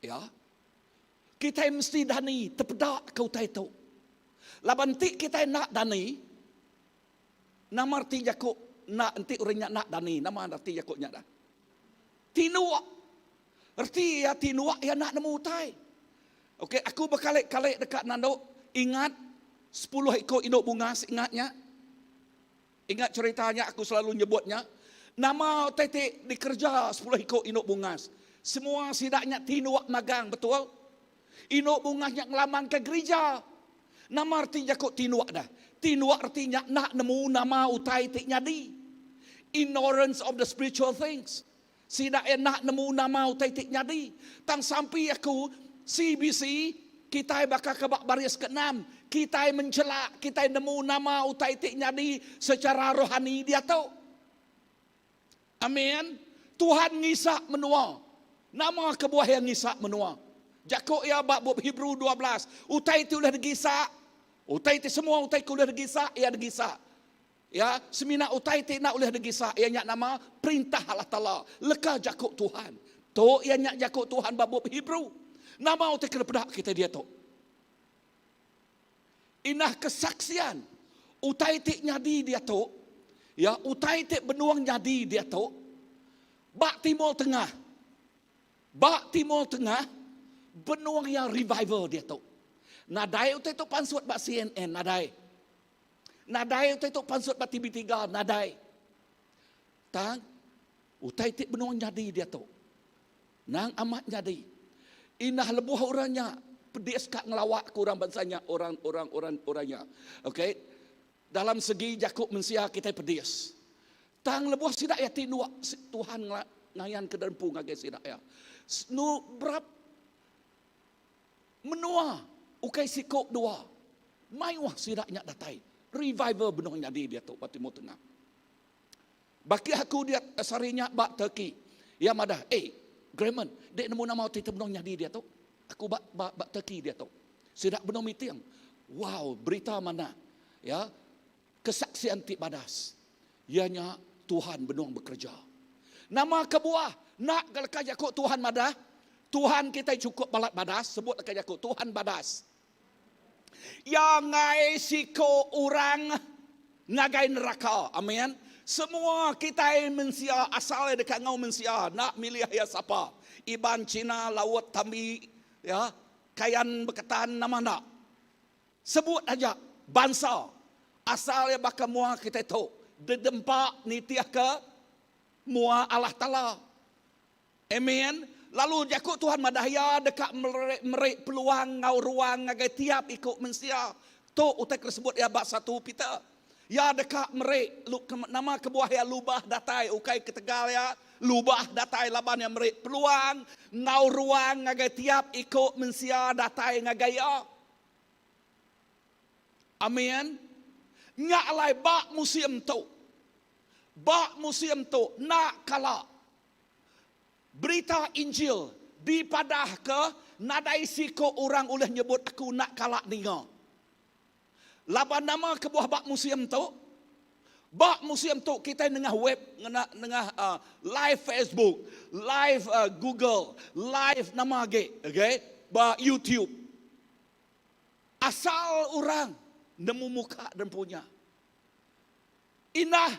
Ya. Kitai mesti dani tepeda ke utai tu. Laban enti kitai enda dani, nama reti jaku enda enti orang nya enda dani, nama reti jaku nya dah? Tinduk. Reti iya tinduk iya enda nemu utai. Okey, aku bekali-kali deka nandu ingat sepuluh iku indu bungas ingat nya. Ingat cherita nya aku selalu nyebut nya. Nama utai ti dikereja sepuluh iku indu bungas? Semua sida nya tinduk magang betul? Indu bungas nya ngelamanka gerija. Nama reti jaku tinduk dah? Tinduk reti nya enda nemu nama utai ti nyadi. Ignorance of the spiritual things. Sida iya enda nemu nama utai ti nyadi. Tang sampi aku, CBC, kitai baka ke ba baris keenam, kitai menchelak, kitai nemu nama utai ti nyadi secara rohani diatu. Amin. Tuhan ngisa menua. Nama kebuah iya ngisa menua? Jaku iya ba bup Hebrew 12, utai ti ulih digisa, utai ti semua utai ke ulih digisa, iya digisa. Ya, semina utai ti enda ulih digisa iya nya nama Perintah Allah Taala, leka jaku Tuhan. Tu iya nya jaku Tuhan ba bup Hebrew. Nama utai ke dipeda kitai diatu? Indah kesaksian utai ti nyadi diatu, ya, utai ti benung nyadi diatu ba Timur Tengah. Ba Timur Tengah benung iya revival diatu. Nadai utai tu pansut ba CNN, nadai. Nadai utai tu pansut ba TV3, nadai. Tang, utai ti benung nyadi diatu, nang amat nyadi. Indah lebuh orang nya pedis ka ngelawa ke orang bansa nya, orang orang orang orang nya. Okey. Dalam segi jaku mensia kitai pedis. Tang lebuh sida iya tinduk, Tuhan ngayanka derempu ngagai sida iya. Nu berap Menua ukai siku dua. Mayuh sida nya datai. Revival benung nyadi diatu ba Timur Tengah. Bakih aku dia sehari nya ba Turkey. Iya madah, "Eh, Graham, dek nemu nama utai ti benung nyadi diatu? Aku ba ba ba Turkey diatu. Sida benung meeting. Wow, berita manah. Ya. Kesaksian ti badas iya nya Tuhan benung bekereja. Nama kebuah enda ga leka jaku Tuhan madah? Tuhan kitai chukup balat badas, sebut leka jaku Tuhan badas. Iya enggai siku orang ngagai neraka. Amin. Semua kitai mensia asal iya deka enggau mensia enda milih iya sapa. Iban, Cina, Laut, Tambi, ya, Kayan, Beketan nama enda. Sebut aja bansa asal iya baka mua kitai tu didempa nitihka mua Allah Taala. Amen. Lalu jaku Tuhan madah iya deka meri peluang enggau ruang ngagai tiap iku mensia. Tu utai ke disebut iya ba satu Peter. Iya deka meri nama kebuah iya lubah datai ukai ketegal iya lubah datai laban iya meri peluang enggau ruang ngagai tiap iku mensia datai ngagai iya. Amin. Nya alai ba musim tu, ba musim tu enda kala berita Injil dipadahka nadai siku orang ulih nyebut aku enda kala ninga. Laban nama kebuah ba musim tu? Ba musim tu kitai nengah web ngena nengah uh, live Facebook, live uh, Google, live nama agi, okay? Ba YouTube. Asal orang nemu muka dempu nya. Indah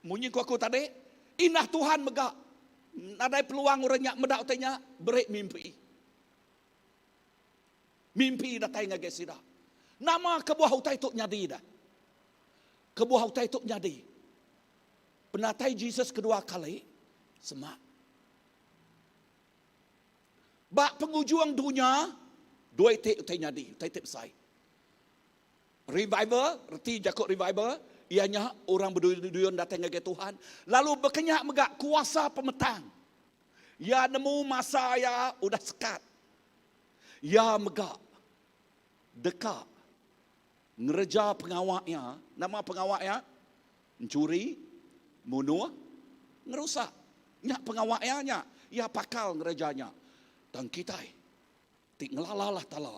munyi ku aku tadi, indah Tuhan mega nadai peluang orang nya meda utai nya beri mimpi. Mimpi datai ngagai sida. Nama kebuah utai tu nyadi dah? Kebuah utai tu nyadi. Penatai Jesus kedua kali semak. Ba pengujung dunya, dua iti utai nyadi, utai ti besai. Revival, reti jaku revival, iya nya orang beduyun-duyun datai ngagai Tuhan. Lalu bekenya mega kuasa pemetang. Iya nemu masa iya udah sekat. Iya mega deka ngereja pengawa iya. Nama pengawa iya? Enchuri, munuh, ngerusak. Nya pengawa iya nya. Iya pakal ngereja nya. Tang kitai ti ngelala Allah Taala,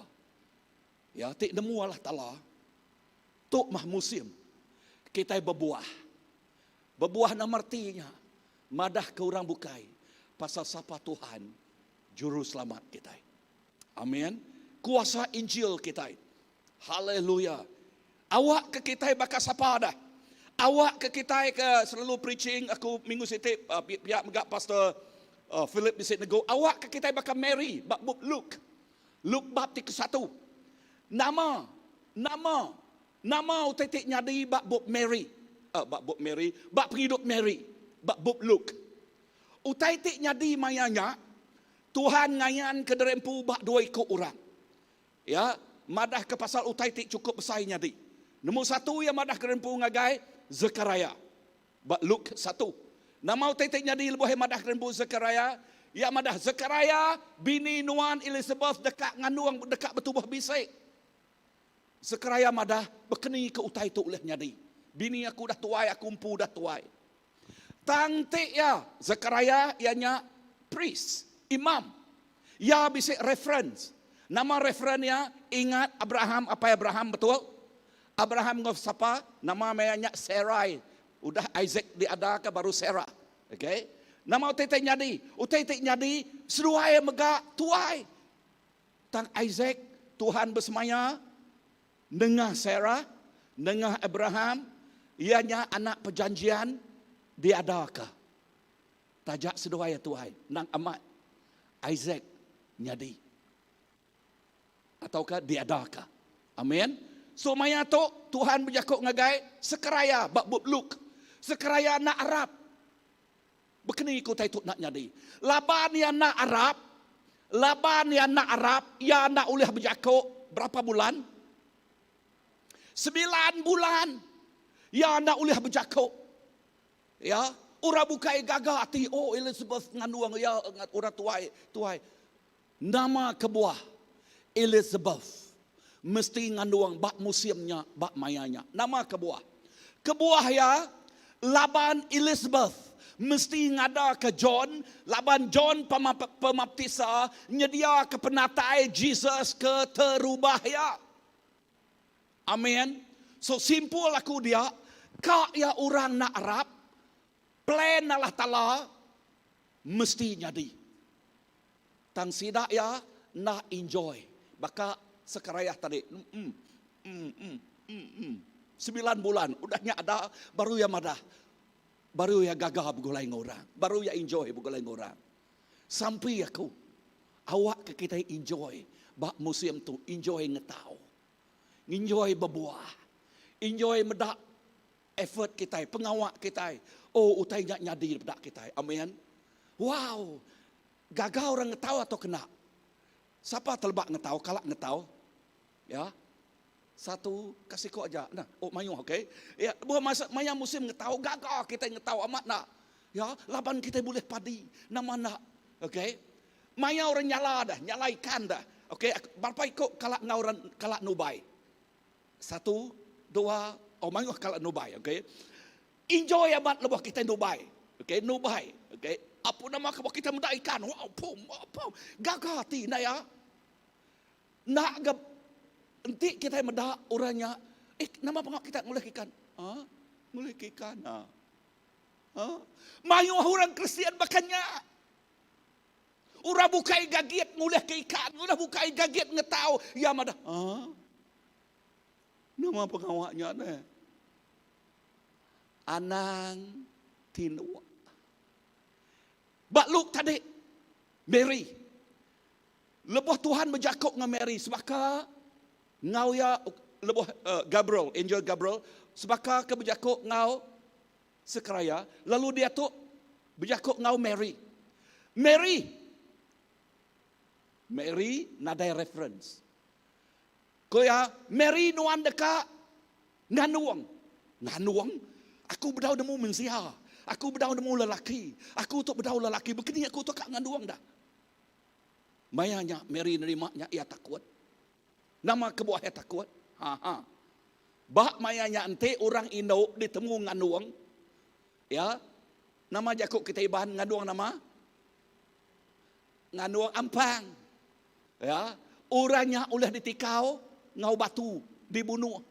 ya ti nemu Allah Taala, tu mah musim kitai bebuah. Bebuah nama reti nya? Madahka orang bukai pasal sapa Tuhan Juruselamat kitai. Amin. Kuasa Injil kitai. Haleluya. Awak ke kitai baka sapa dah. Awak ke kitai ke selalu preaching aku minggu siti uh, pia mega pastor uh, Philip bisi negu. Awak ke kitai baka Mary ba bup Luke. Luke bab ti kesatu. Nama nama nama utai ti nyadi ba bup Mary? Uh, ba bup Mary, ba pengidup Mary, ba bup Luke. Utai ti nyadi maya nya, Tuhan ngayanka diri empu ba dua iku orang. Iya madahka pasal utai ti chukup besai nyadi. Nombor satu iya madahka diri empu ngagai Sekariah. Ba Luke satu. Nama utai ti nyadi lebuh iya madah ke empu Sekariah? Iya madah, Sekariah, bini nuan Elisabeth deka ngandung, deka betubuh bisi. Sekariah madah, Bekeni ke utai tu ulih nyadi? Bini aku udah tuai, aku empu udah tuai. Tang ti iya, Sekariah iya nya priest, imam. Iya bisi reference. Nama reference iya? Ingat Abraham, apai Abraham, betul? Abraham enggau sapa? Nama maya nya Sarai. Udah Isaac diadaka baru Sarah. Okay. Nama utai ti nyadi? Utai ti nyadi seduai mega tuai. Tang Isaac, Tuhan besemaya nengah Sarah, nengah Abraham, iya nya anak perjanjian diadaka. Taja seduai iya tuai, endang amat Isaac nyadi. Atauka diadaka. Amin. So maya tu Tuhan bejaku ngagai Sekaraya ba bup Luke. Sekaraya enda arap. Bekeni ku utai tu enda nyadi. Laban iya enda arap, laban iya enda arap, iya enda ulih bejaku berapa bulan? Semilan bulan iya enda ulih bejaku. Ya, orang bukai gaga ati, oh Elizabeth ngandung iya orang tuai, tuai. Nama kebuah Elizabeth mesti ngandung ba musim nya, ba maya nya? Nama kebuah? Kebuah iya, laban Elizabeth mesti ngadaka John, laban John Pemaptisa nyediaka penatai Jesus ke terubah iya. Amen. So simpul aku dia, ka iya orang enda arap, plan Allah Taala mesti nyadi. Tang sida iya enda enjoy baka Sekarayah tadi. Emm emm emm emm emm. Semilan bulan udah nya ada baru iya madah baru iya gaga begulai enggau orang. Baru iya enjoy begulai enggau orang. Sampi aku awak ke kitai enjoy ba musim tu enjoy ngetau. Enjoy bebuah. Enjoy meda Effort kitai, pengawa kitai. Oh, utai nya nyadi peda kitai. Amen. Wow! Gaga orang ngetau atau kena? Sapa teleba ngetau, kala ngetau? Ya. Satu kasih ko aja. Nah, oh mayuh okey. Ya, buah masa maya musim ngetau, gaga kitai ngetau amat nak. Ya, laban kitai bulih padi. Nama nak? Okey. Maya orang nyala dah, nyala ikan dah. Okey, berapa iko kala enggau orang kala nubai? Satu, dua, oh mayuh kala nubai, okay. Enjoy amat lebuh kita nubai. Okay, nubai. Okay. Apa nama kebuah kita meda ikan? Wow, pum, wow, pum. Gaga ati enda ya. Enda ga enti kita meda orang nya, eh nama pengawa kita ngulih ikan? Ha? Ngulih ikan. Ha. Ha? Mayuh orang Kristian baka nya. Orang bukai gagit ngulihka ikan, orang bukai gagit ngetau. Iya madah, Ha? Nama pengawa nya neh? Anang tinduk. Ba Luke tadi, Mary. Lebuh Tuhan bejaku enggau Mary sebaka enggau iya lebuh uh, Gabriel, angel Gabriel sebaka ke bejaku enggau Sekaraya, lalu diatu bejaku enggau Mary. Mary! Mary nadai reference. Ku iya, Mary nuan deka ngandung. Ngandung? Aku bedau nemu mensia. Aku bedau nemu lelaki. Aku tu bedau lelaki. Bekeni aku tu ka ngandung dah. Maya nya Mary nerima nya iya takut. Nama kebuah iya takut? Ha ha. Ba maya nya enti orang indu ditemu ngandung, ya, nama jaku kitai Iban ngandung nama? Ngandung ampang. Ya, orang nya ulih ditikau enggau batu, dibunuh.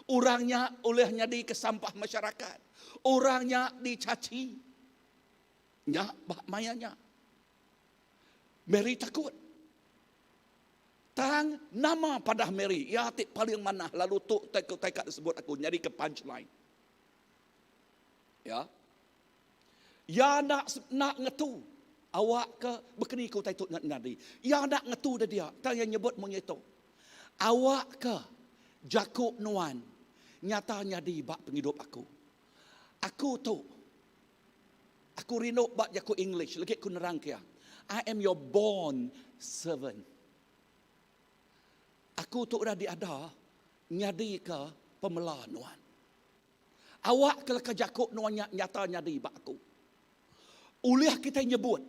Orang nya ulih nyadika sampah masyarakat. Orang nya dicaci. Nya ba maya nya. Mary takut. Tang, nama padah Mary, iya ti paling manah lalu tu utai ke utai ka disebut aku nyadika punchline. Ya. Iya enda enda ngetu. Awakka bekeni ke utai tu nyadi. Iya enda ngetu da dia tang iya nyebut munyi tu. Awakka jaku nuan nyata nyadi ba pengidup aku. Aku tu aku rindu ba jaku English legi ku nerangka iya. I am your born servant. Aku tu udah diada nyadika pemela nuan. Awakka leka jaku nuan nya nyata nyadi ba aku. Ulih kitai nyebut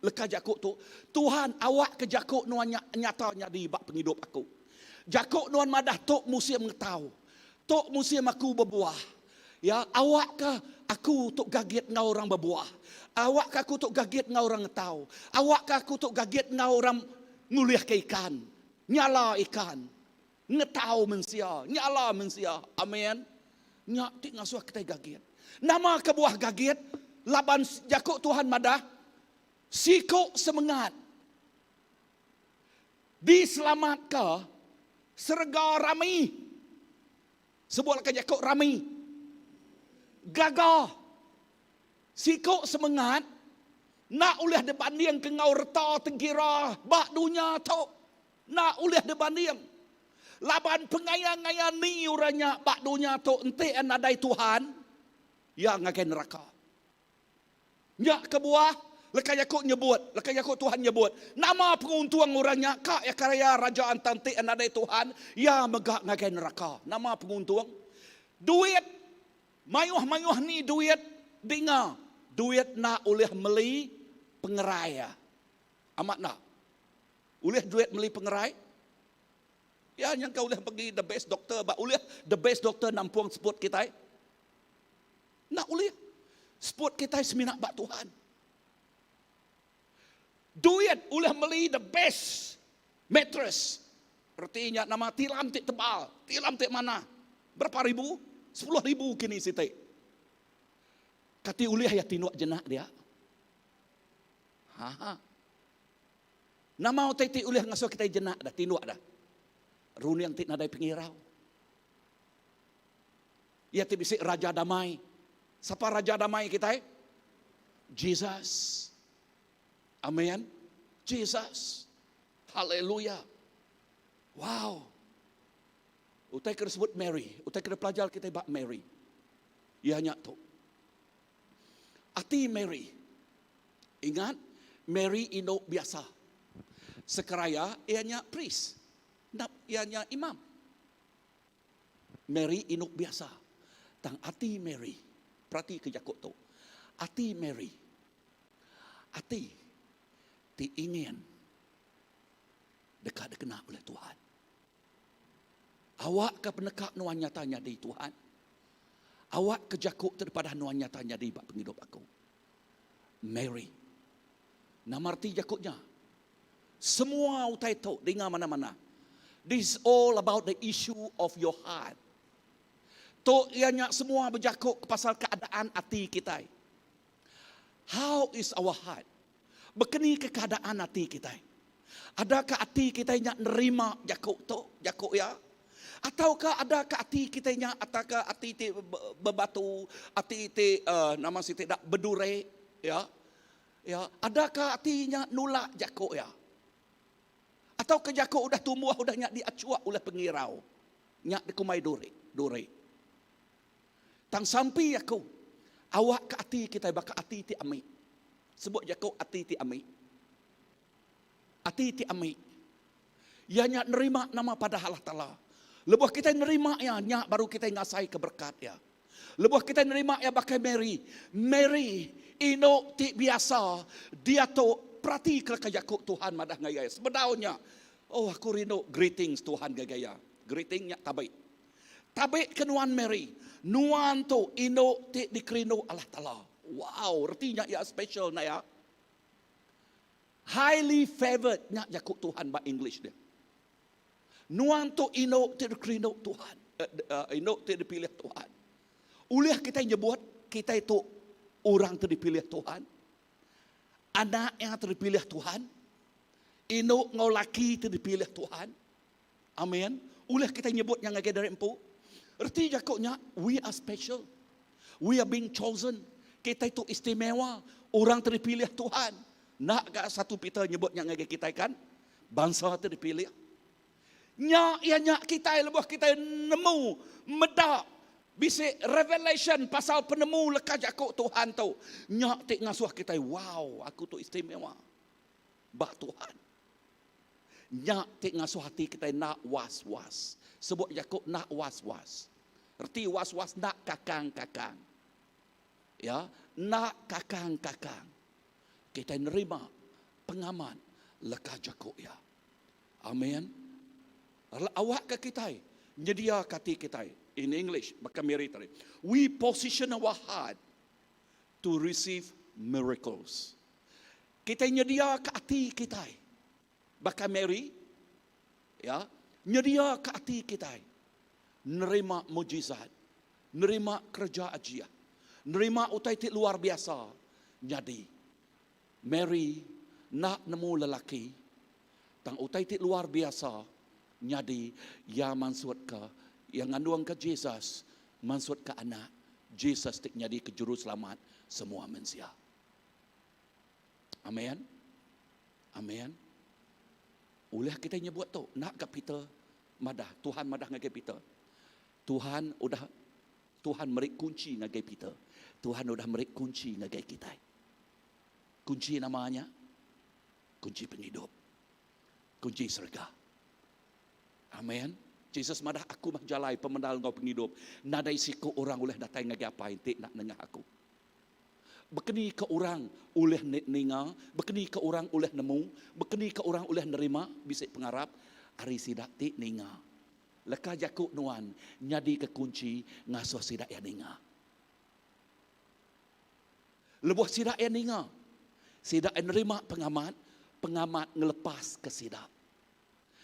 leka jaku tu, Tuhan awakka jaku nuan nya nyata nyadi ba pengidup aku. Jaku nuan madah tu musim ngetau. Tu musim aku bebuah. Ya, awakka aku tu gagit enggau orang bebuah. Awakka aku tu gagit enggau orang ngetau. Awakka aku tu gagit enggau orang ngulihka ikan, nyala ikan. Ngetau mensia, nyala mensia. Amen. Nya ti ngasuh kitai gagit. Nama kebuah gagit? Laban jaku Tuhan madah, siku semengat diselamatka serega rami. Sebut leka jaku rami. Gaga. Siku semengat enda ulih dibandingka enggau reta tengkira ba dunya tu. Enda ulih dibanding. Laban pengaya-ngaya ni orang nya ba dunya tu enti iya nadai Tuhan, iya ngagai neraka. Nya kebuah leka jaku nyebut, leka jaku Tuhan nyebut, nama penguntung orang nya ka iya kaya raja enta enti iya nadai Tuhan, iya mega ngagai neraka. Nama penguntung? Duit, mayuh-mayuh ni duit dinga, duit enda ulih meli pengerai iya. Amat enda? Ulih duit meli pengerai? Ya nyangka ulih pegi the best doctor ba ulih the best doctor nampung seput kitai? Enda ulih. Seput kitai semina ba Tuhan. Duit ulih meli the best mattress. Reti nya nama tilam ti tebal, tilam ti manah. Berapa ribu? 10,000 kini siti. Kati ulih iya tinduk jenak dia? Ha ha. Nama utai ti ulih ngasuh kitai jenak dah, tinduk dah? Runding ti nadai pengirau. Iya ti bisi Raja Damai. Sapa Raja Damai kitai? Jesus. Amen. Jesus. Haleluya. Wow. Utai ke disebut Mary, utai ke dipelajar kitai ba Mary. Iya nya tu. Ati Mary. Ingat, Mary indu biasa. Sekaraya iya nya priest. Enda iya nya imam. Mary indu biasa. Tang ati Mary, peratika jaku tu. Ati Mary, ati ti ingin deka dikena ulih Tuhan. Awakka peneka nuan nyata nyadi, Tuhan. Awakka jaku ti dipadah nuan nyata nyadi ba pengidup aku. Mary. Nama reti jaku nya? Semua utai tu dinga manah-manah. This is all about the issue of your heart. Tu iya nya semua bejaku pasal keadaan ati kitai. How is our heart? Bekeni ke keadaan ati kitai? Adakah ati kitai nya nerima jaku tu, jaku iya? Atauka adakah ati kitai nya atauka ati ti bebatu, ati ti uh, nama siti dak bedure, ya? Ya, adakah ati nya nulak jaku iya? Atauka jaku udah tumbuh udah nya diacuak oleh pengirau. Nya dikumbai duri, duri. Tang sampi aku, awakka ati kitai baka ati ti ami. Sebut jaku ati ti ami. Ati ti ami. Iya nya nerima nama padah Allah Taala. Lebuh kitai nerima iya, nya baru kitai ngasaika berekat iya. Lebuh kitai nerima iya baka Mary, Mary indu ti biasa diatu peratika leka jaku Tuhan madah ngagai iya. Sebedau nya, oh aku rindu greetings Tuhan ngagai iya. Greeting nya tabi. Tabi ke nuan Mary, nuan tu indu ti dikerindu Allah Taala. Wow, reti nya iya special enda iya? Highly favoured nya jaku Tuhan ba English dia. Nuan tu indu ti dikerindu Tuhan, eh, indu ti dipilih Tuhan. Ulih kitai nyebut kitai tu orang ti dipilih Tuhan? Anak yang ti dipilih Tuhan? Indu enggau laki ti dipilih Tuhan? Amen. Ulih kitai nyebut nya ngagai diri empu? Reti jaku nya, we are special. We are being chosen. Kitai tu istimewa, orang ti dipilih Tuhan. Enda ga satu Peter nyebut nya ngagai kitai kan? Bansa ti dipilih. Nya iya nya kitai lebuh kitai nemu, meda, bisi revelation pasal penemu leka jaku Tuhan tu. Nya ti ngasuh kitai wow aku tu istimewa ba Tuhan. Nya ti ngasuh ati kitai enda was-was. Sebut jaku enda was-was. Reti was-was enda kakang-kakang. Ya, enda kakang-kakang. Kitai nerima pengamat leka jaku iya. Amin. Awakka kitai nyediaka ati kitai. In English, baka Mary tadi. We position our heart to receive miracles. Kitai nyediaka ati kitai. Baka Mary, ya, nyediaka ati kitai nerima mujizat, nerima kereja ajiah, nerima utai ti luar biasa nyadi. Mary enda nemu lelaki, tang utai ti luar biasa nyadi iya mansutka, iya ngandungka Jesus, mansutka anak Jesus ti nyadika Juruselamat semua mensia. Amen. Amen. Ulih kitai nyebut tu, enda ga Peter madah, Tuhan madah ngagai Peter. Tuhan udah Tuhan meri kunchi ngagai Peter. Tuhan udah meri kunchi ngagai kitai. Kunchi nama nya? Kunchi pengidup. Kunchi serega. Amen. Jesus madah aku mah jalai pemendal enggau pengidup. Nadai siku orang ulih datai ngagai Apai enti enda nengah aku. Bekeni ke orang ulih ninga, bekeni ke orang ulih nemu, bekeni ke orang ulih nerima bisi pengarap ari sida ti ninga. Leka jaku nuan nyadika kunchi ngasuh sida iya ninga. Lebuh sida iya ninga, sida iya nerima pengamat, pengamat ngelepaska sida.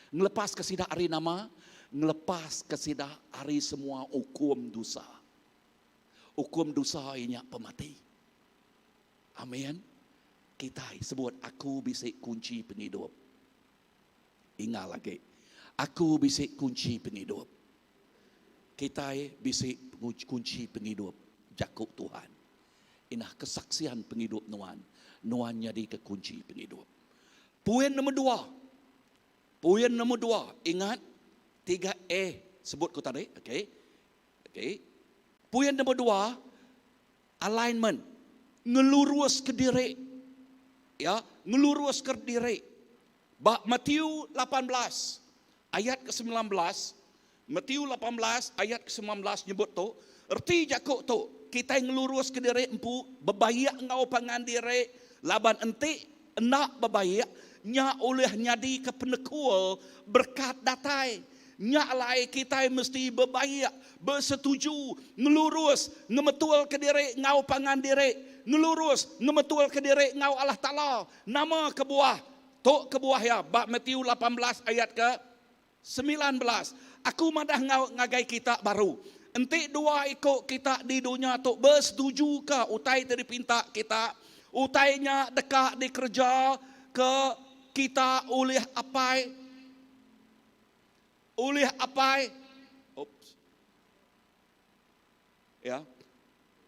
Ngelepaska sida ari nama? Ngelepaska sida ari semua ukum dosa. Ukum dosa iya nya pemati. Amin. Kitai sebut aku bisi kunchi pengidup. Ingal agi. Aku bisi kunchi pengidup. Kitai bisi kunchi pengidup jaku Tuhan. Inah kesaksian pengidup nuan, nuan nyadika kunchi pengidup. Poin nombor dua. Poin nombor dua, ingat tiga A sebut ku tadi, okey. Okey. Poin nombor dua, alignment. Ngelurus ke diri. Ya, ngelurus ke diri. Ba Matthew 18 ayat ke 19, Matthew 18 ayat ke 19 nyebut tu, reti jaku tu, kitai ngelurus ke diri empu bebaik enggau pangan diri laban enti enda bebaik nya ulih nyadika penekul berekat datai. Nya alai kitai mesti bebaik, besetuju, ngelurus, ngemetulka diri enggau pangan diri, ngelurus, ngemetulka diri enggau Allah Taala. Nama kebuah? Tu kebuah iya ba Matthew 18 ayat ke 19, Aku madah enggau ngagai kita baru, enti dua iku kita di dunya tu besetujuka utai ti dipinta kita, utai nya deka dikereja ke kita ulih Apai. Ulih Apai. Oops. Ya.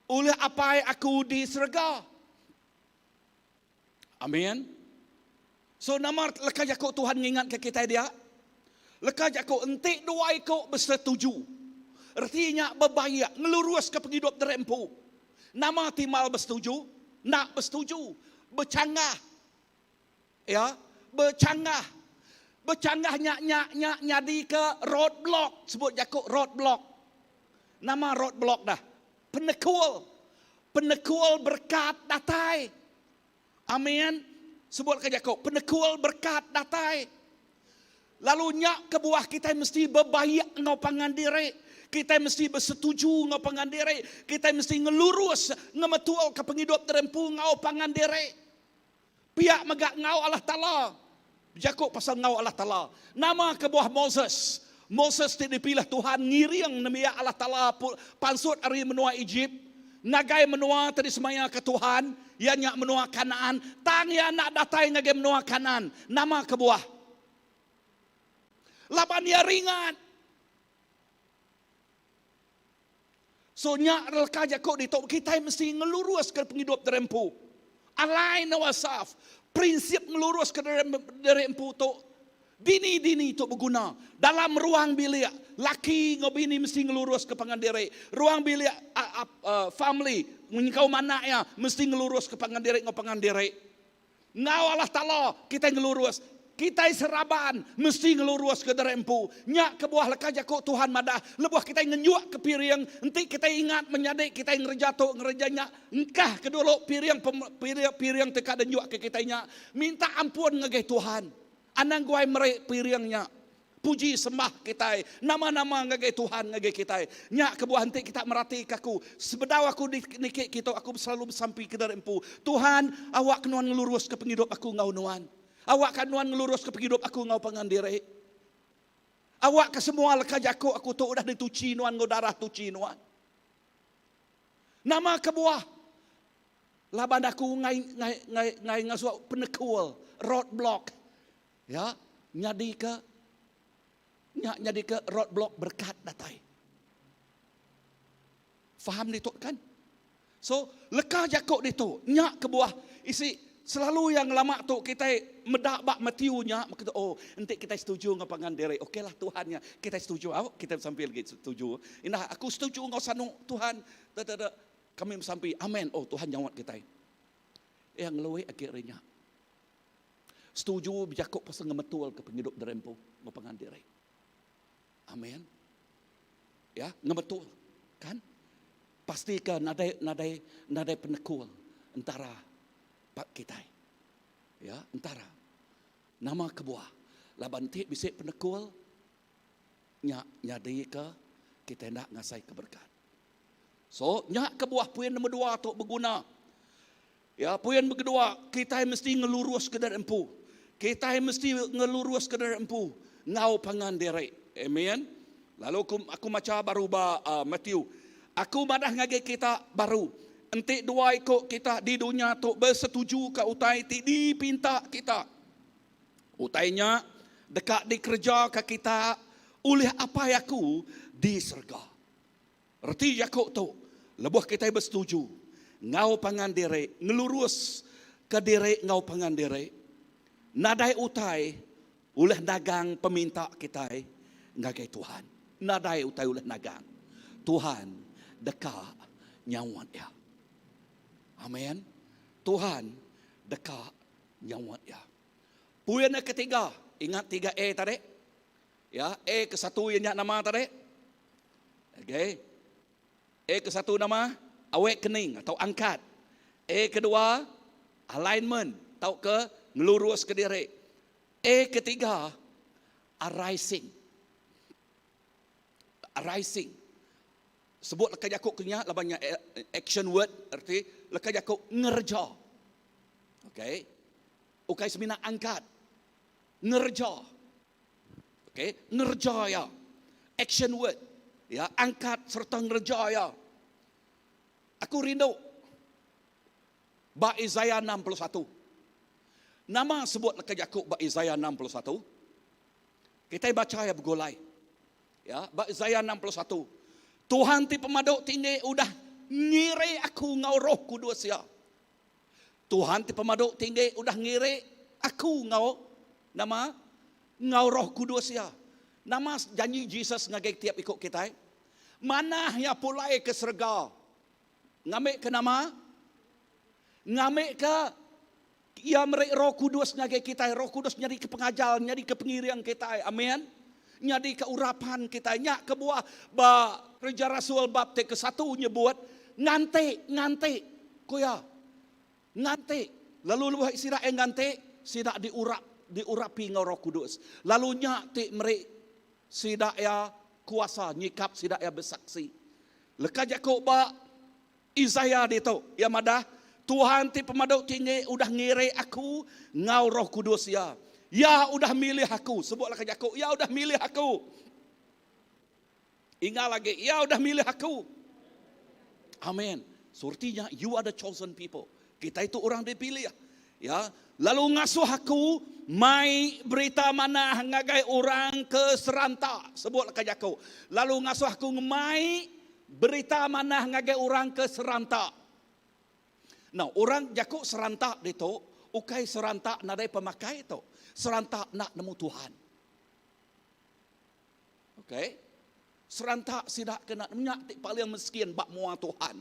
Ulih Apai aku di serega. Amin. So nama leka jaku Tuhan ngingatka kitai dia? Leka jaku enti dua iku besetuju. Reti nya bebaik ngeluruska pengidup diri empu. Nama timbal besetuju? Enda besetuju. Bechanggah. Ya, bechanggah. Bechanggah nya nya nya nyadika roadblock, sebut jaku roadblock. Nama roadblock dah? Penekul. Penekul berekat datai. Amin. Sebut ke jaku, penekul berekat datai. Lalu nya kebuah kitai mesti bebaik enggau pangan diri. Kitai mesti besetuju enggau pangan diri. Kitai mesti ngelurus, ngemetulka pengidup diri empu enggau pangan diri. Pia mega enggau Allah Taala. Bejaku pasal enggau Allah Taala. Nama kebuah Moses? Moses ti dipilih Tuhan ngiring nembiak Allah Taala pansut ari menua Ejip ngagai menua ti disemayaka Tuhan, iya nya menua Kanaan, tang iya enda datai ngagai menua Kanaan. Nama kebuah? Laban iya ringat. So nya leka jaku ditu kitai mesti ngeluruska pengidup diri empu. Align ourselves. Prinsip ngelurus ke diri empu tu dini-dini tu beguna. Dalam ruang bilik, laki enggau bini mesti ngelurus ke pangan diri. Ruang bilik family nyengkaum anak iya mesti ngelurus ke pangan diri enggau pangan diri. Enggau Allah Taala kitai ngelurus. Kitai seraban mesti ngeluruska diri empu. Nya kebuah leka jaku Tuhan madah, lebuh kitai ngenjukka piring, enti kitai ingat menyadi kitai ngereja tu ngereja nya, engkahka dulu piring piring ti ka dienjukka kitai nya. Minta ampun ngagai Tuhan. Anang guai meri piring nya. Puji sembah kitai nama-nama ngagai Tuhan ngagai kitai. Nya kebuah enti kita meratika aku, sebedau aku niki kitu aku selalu besampi ke diri empu, Tuhan, awakka nuan ngeluruska pengidup aku enggau nuan. Awakka nuan ngeluruska pengidup aku enggau pangan diri. Awakka semua leka jaku aku tu udah dituchi nuan enggau darah tuchi nuan. Nama kebuah? Laban aku ngai ngai ngai ngai ngasuh penekul, roadblock. Ya, nyadika nya nyadika roadblock berkat datai. Faham ditu kan? So, leka jaku ditu, nya kebuah isi selalu yang ngelama tu kitai meda ba Matthew nya, maka tu, oh, enti kitai setuju enggau pangan diri, okeylah Tuhan nya, kitai setuju, au, kitai besampi lagi setuju. Indah aku setuju enggau sanu Tuhan, da da da, kami besampi, amen, oh Tuhan nyawat kitai. Iya ngelui agi ari nya. Setuju bejaku pasal ngemetulka pengidup diri empu enggau pangan diri. Amin. Ya, ngemetul kan? Pastika nadai nadai nadai penekul entara pak kitai. Ya, entara. Nama kebuah? Laban ti bisi penekul nya nyadika kitai enda ngasaika berekat. So, nya kebuah poin nombor dua tu beguna. Ya, poin kedua, kitai mesti ngeluruska diri empu. Kitai mesti ngeluruska diri empu enggau pangan diri. Amen. Lalu aku, aku macha baru ba uh, Matthew. Aku madah ngagai kita baru, enti dua iku kita di dunya tu besetuju ka utai ti dipinta kita, utai nya deka dikereja ka kita ulih Apai aku di serega. Reti jaku tu, lebuh kitai besetuju enggau pangan diri, ngeluruska diri enggau pangan diri, nadai utai ulih nagang peminta kitai ngagai Tuhan. Nadai utai ulih nagang. Tuhan deka nyaut iya. Amen. Tuhan deka nyaut iya. Poin yang ketiga, ingat 3A tadi? Ya, A ke satu iya nya nama tadi? Okey. A ke satu nama awakening atau angkat. A kedua alignment tauka ngelurus ke diri. A ketiga arising. Arising. Sebut leka jaku ke nya laban nya action word erti leka jaku ngereja. Okey. Ukai semina angkat. Ngereja. Okey, ngereja iya. Action word. Ya, angkat sereta ngereja iya. Aku rindu ba Isaiah 61. Nama sebut leka jaku ba Isaiah 61? Kitai bacha iya begulai. Ya, ba Isaiah 61. Tuhan ti pemadu tinggi udah ngiri aku enggau Roh Kudus iya. Tuhan ti pemadu tinggi udah ngiri aku enggau nama? Enggau Roh Kudus iya. Nama janji Jesus ngagai tiap iku kitai? Manah iya pulai ke serega ngambika nama? Ngambika iya meri Roh Kudus ngagai kitai. Roh Kudus nyadika pengajar, nyadika pengiring kitai. Amin. Nyadika urapan kitai. Nya kebuah ba Kereja Rasul bab ti kesatu nyebut nganti, nganti. Ku iya, nganti. Lalu lebuh sida iya nganti, sida diurap, diurapi enggau Roh Kudus. Lalu nya ti meri sida iya kuasa nyikap sida iya besaksi. Leka jaku ba Isaiah ditu, iya madah, Tuhan ti Pemadu Tinggi udah ngiri aku enggau Roh Kudus Iya. Iya udah milih aku. Sebutlah ke jaku, Iya udah milih aku. Ingat lagi, Iya udah milih aku. Amin. So artinya, you are the chosen people. Kita itu orang dipilih. Ya, lalu ngasuh aku mai berita manah ngagai orang ke seranta. Sebutlah ke jaku. Lalu ngasuh aku ngemai berita manah ngagai orang ke seranta. Now, orang jaku seranta ditu, Ukai seranta nadai pemakai tu. Seranta enda nemu Tuhan. Okay. Seranta sida ke enda nemu nya ti paling miskin ba mua Tuhan.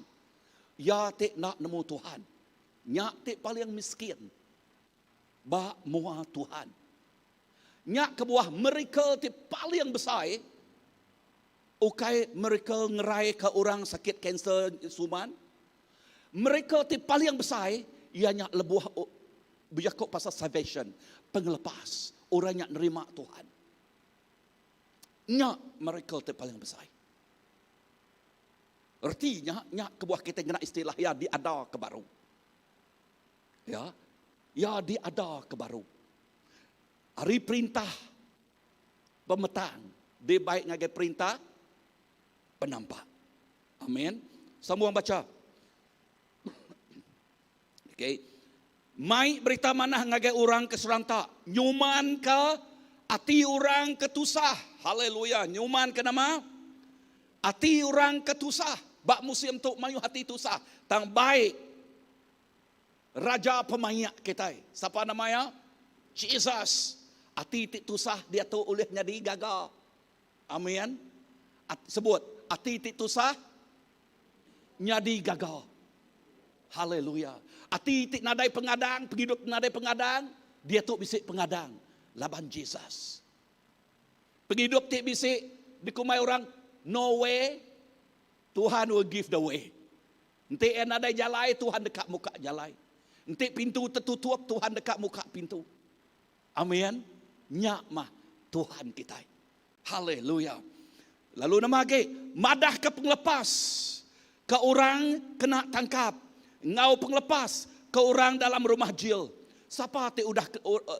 Iya ti enda nemu Tuhan. Nya ti paling miskin ba mua Tuhan. Nya kebuah miracle ti paling besai ukai miracle ngeraika orang sakit kanser suman. Miracle ti paling besai iya nya lebuh bejaku pasal salvation, pengelepas, orang nya nerima Tuhan. Nya miracle ti paling besai. Reti nya, nya kebuah kita ngena istilah iya diada ke baru. Ya, iya diada ke baru. Ari perintah pemetang dibai ngagai perintah penampak. Amin. Sambung baca. Okey. Mai berita manah ngagai orang ke seranta, nyumanka ati orang ke tusah. Haleluya. Nyumanka nama? Ati orang ke tusah. Ba musim tu mayuh ati tusah. Tang bai Raja pemaik kitai. Sapa nama iya? Jesus. Ati ti tusah diatu ulih nyadi gaga. Amin. At, sebut, ati ti tusah nyadi gaga. Haleluya. Ati ti nadai pengadang, pengidup ti nadai pengadang, diatu bisi pengadang laban Jesus. Pengidup ti bisi dikumbai orang no way, Tuhan will give the way. Enti iya nadai jalai, Tuhan deka muka jalai. Enti pintu tetutup, Tuhan deka muka pintu. Amin. Nya mah Tuhan kitai. Haleluya. Lalu nama agi? Madahka pengelepas ke orang kena tangkap enggau pengelepas ke orang dalam rumah jil. Sapa ti udah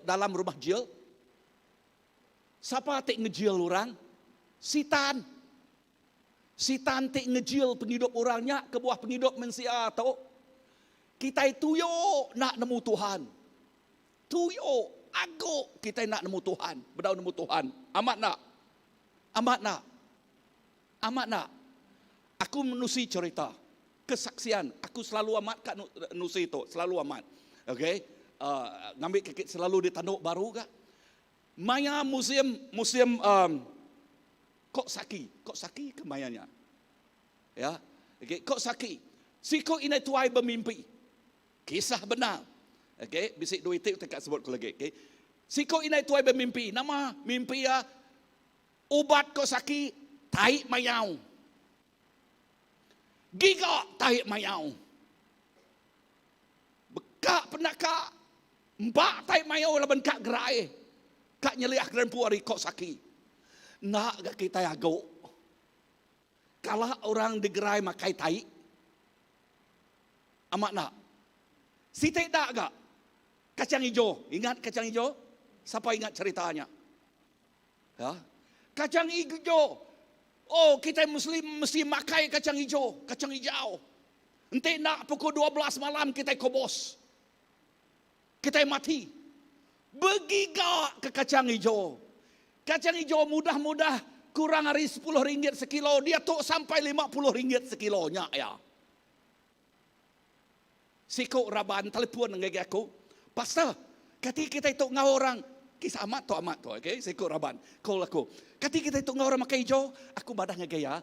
dalam rumah jil? Sapa ti ngejil orang? Sitan. Sitan ti ngejil pengidup orang nya kebuah pengidup mensia tu. Kitai tuyo enda nemu Tuhan. Tuyo agu kitai enda nemu Tuhan, bedau nemu Tuhan. Amat enda? Amat enda? Amat enda? Aku menusi cerita kesaksian. Aku selalu amat ka nusi tu, selalu amat. Okey, uh, ngambi ke selalu ditanduk baru ga. Maya musim musim um, Kok Saki, Kok Saki ke maya nya. Ya. Okey, Kok Saki. Siku indai tuai bemimpi. Kisah benar. Okey, bisi dua iti utai ka sebut ku lagi. Okey. Siku indai tuai bemimpi. Nama mimpi iya? Ubat Kok Saki tai mayau. Giga tai mayau. Beka penaka Empa tai mayau laban ka gerai ka nyeliah gerempu ari Kok Saki. Enda ga kitai agu. Kala orang digerai makai tai. Amat enda. Siti da ga kacang ijo. Ingat kacang ijo? Sapa ingat cerita nya? Ya. Kacang ijo. Oh, kitai muslim mesti makai kacang ijo, kacang ijau. Enti enda pukul 12 malam kitai kobos. Kitai mati. Begiga ke kacang ijo. Kacang ijo mudah-mudah kurang ari sepuluh ringgit sekilo, diatu sampai 50 ringgit sekilo nya iya. Siku raban telefon ngagai aku, Pastor, kati kitai tu enggau orang kisah amat tu amat tu, okay? Siku raban call aku. Kati kitai tu enggau orang makai ijo? Aku madah ngagai iya,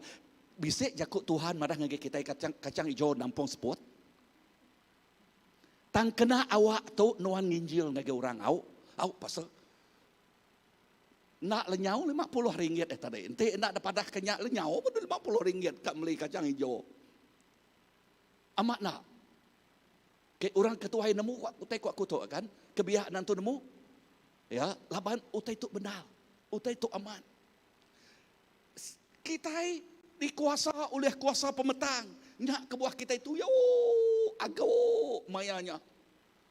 bisi jaku Tuhan madah ngagai kitai kacang kacang ijo nampung seput. Tang kena awak tu nuan nginjil ngagai orang au. Au pasal enda lenyau 50 ringgit eh tadi. Enti enda dipadah ke nya lenyau pun 50 ringgit ka meli kacang hijau. Amat enda? Ke orang ke tuai nemu utai ku aku tu kan? Ke biak nan tu nemu. Ya, laban utai tu benar. Utai tu amat. Kitai dikuasa ulih kuasa pemetang. Nya kebuah kitai tuyu agu maya nya.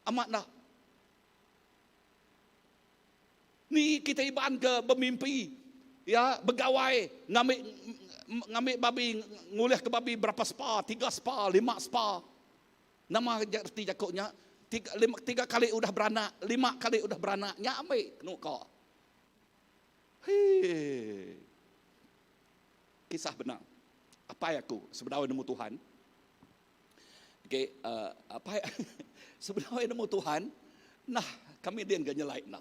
Amat enda? Ni kitai Iban ke bemimpi ya begawai ngambi ngambi babi ngulihka babi berapa spa, tiga spa, lima spa. Nama reti jaku nya? Tiga, lima, tiga kali udah beranak, lima kali udah beranak, nya ambi kenu ka. Hee. Kisah benar. Apai aku sebedau nemu Tuhan. Okey, uh, apai sebedau nemu Tuhan, Nah, kami din ga nyelai enda.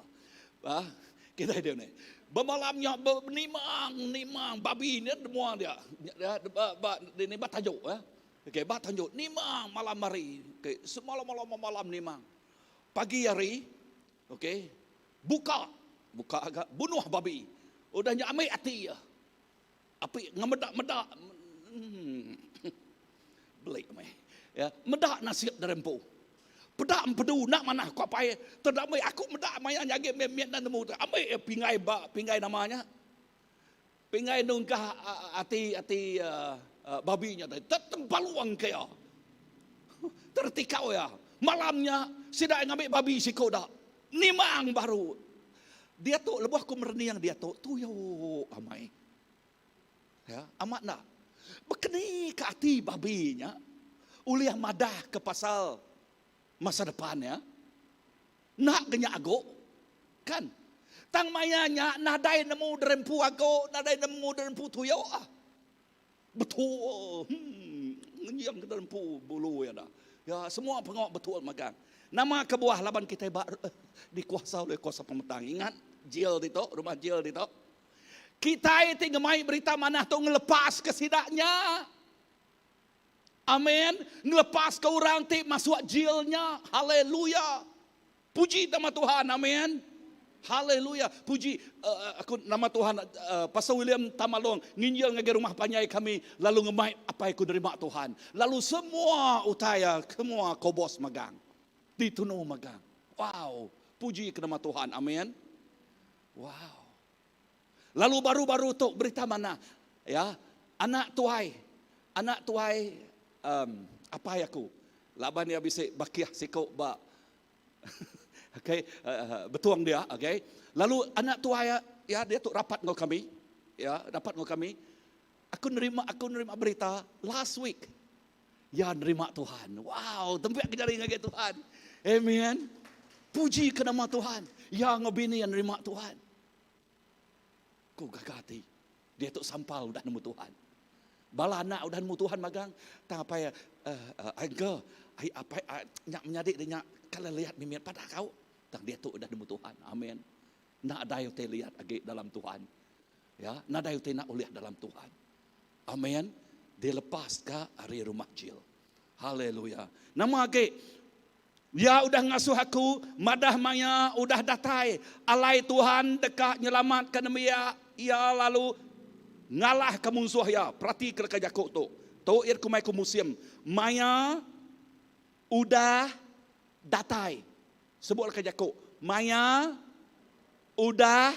Ha, kitai din ni. Bemalam nya benimang nimang babi nya demua dia. Dia ba ba dini ba tajuk ya. Okey, ba tanjuk nimang malam hari. Okey, semalam-malam malam nimang. Pagi hari, okey, buka, buka ga bunuh babi. Udah nya ambil ati iya. Api ngemeda-meda hmm. Belik meh. Ya, meda nasib diri empu. Peda empedu enda manah ku apai teda meh aku meda maya nya agi mit-mit enda nemu tu. Ambi iya pinggai ba pinggai nama nya. Pinggai nungkah ati ati babi nya tadi. Tetempaluang ke iya. Tertikau iya. Malam nya sida ngambi babi siku da. Nimang baru. Diatu lebuh aku merening diatu tuyo amai. Ya, amat enda. Bekeni ke ati babi nya ulih madah ke pasal masa depan ya. Enda ke nya ago. Kan? Tang maya nya nadai nemu derempu ago, nadai nemu derempu tuyo ah. Betul. Hmm, ngenjing ke derempu bulu ya dah. Ya, semua pengawa betul magang. Nama kebuah laban kitai ba dikuasa oleh kuasa pemetang. Ingat jail ditu, rumah jail ditu. Kitai ti ngemai berita manah tu ngelepaska sida nya. Amen. Ngelepaska orang ti masuk jil nya. Haleluya. Puji nama Tuhan. Amen. Haleluya. Puji uh, aku nama Tuhan uh, Pastor William Tamalong nginjil ngagai rumah panjai kami lalu ngemai apai ku nerima Tuhan. Lalu semua utai uh, semua kobos magang. Ditunu magang. Wow. Puji ke nama Tuhan. Amen. Wow. Lalu baru-baru tu berita manah ya, anak tuai, anak tuai um, apai aku laban iya bisi bakih siku ba okey uh, betung dia okey. Lalu anak tuai ya dia tu rapat enggau kami ya, rapat enggau kami. Aku nerima aku nerima berita last week ya nerima Tuhan. Wow, tempiak ke jari ngagai Tuhan. Amen. Puji ke nama Tuhan. Ya enggau bini yang nerima Tuhan. Ku gaga ati. Dia tu sampal udah nemu Tuhan. Bala anak udah nemu Tuhan magang. Tang apai uh, uh, uncle, ai apai uh, nyak menyadi dia nyak kalau lihat mimit pada kau. Tang dia tu udah nemu Tuhan. Amin. Nak adai utai lihat agi dalam Tuhan. Ya, nadai utai nak ulih dalam Tuhan. Amin. Dilepas ka ari rumah jil. Haleluya. Nama agi? Iya udah ngasuh aku madah maya udah datai alai Tuhan deka nyelamatka nembiak Iya lalu ngalahka munsuh Iya. Peratika leka jaku tu. Tu iya kumbai ku musim. Maya udah datai. Sebut leka jaku. Maya udah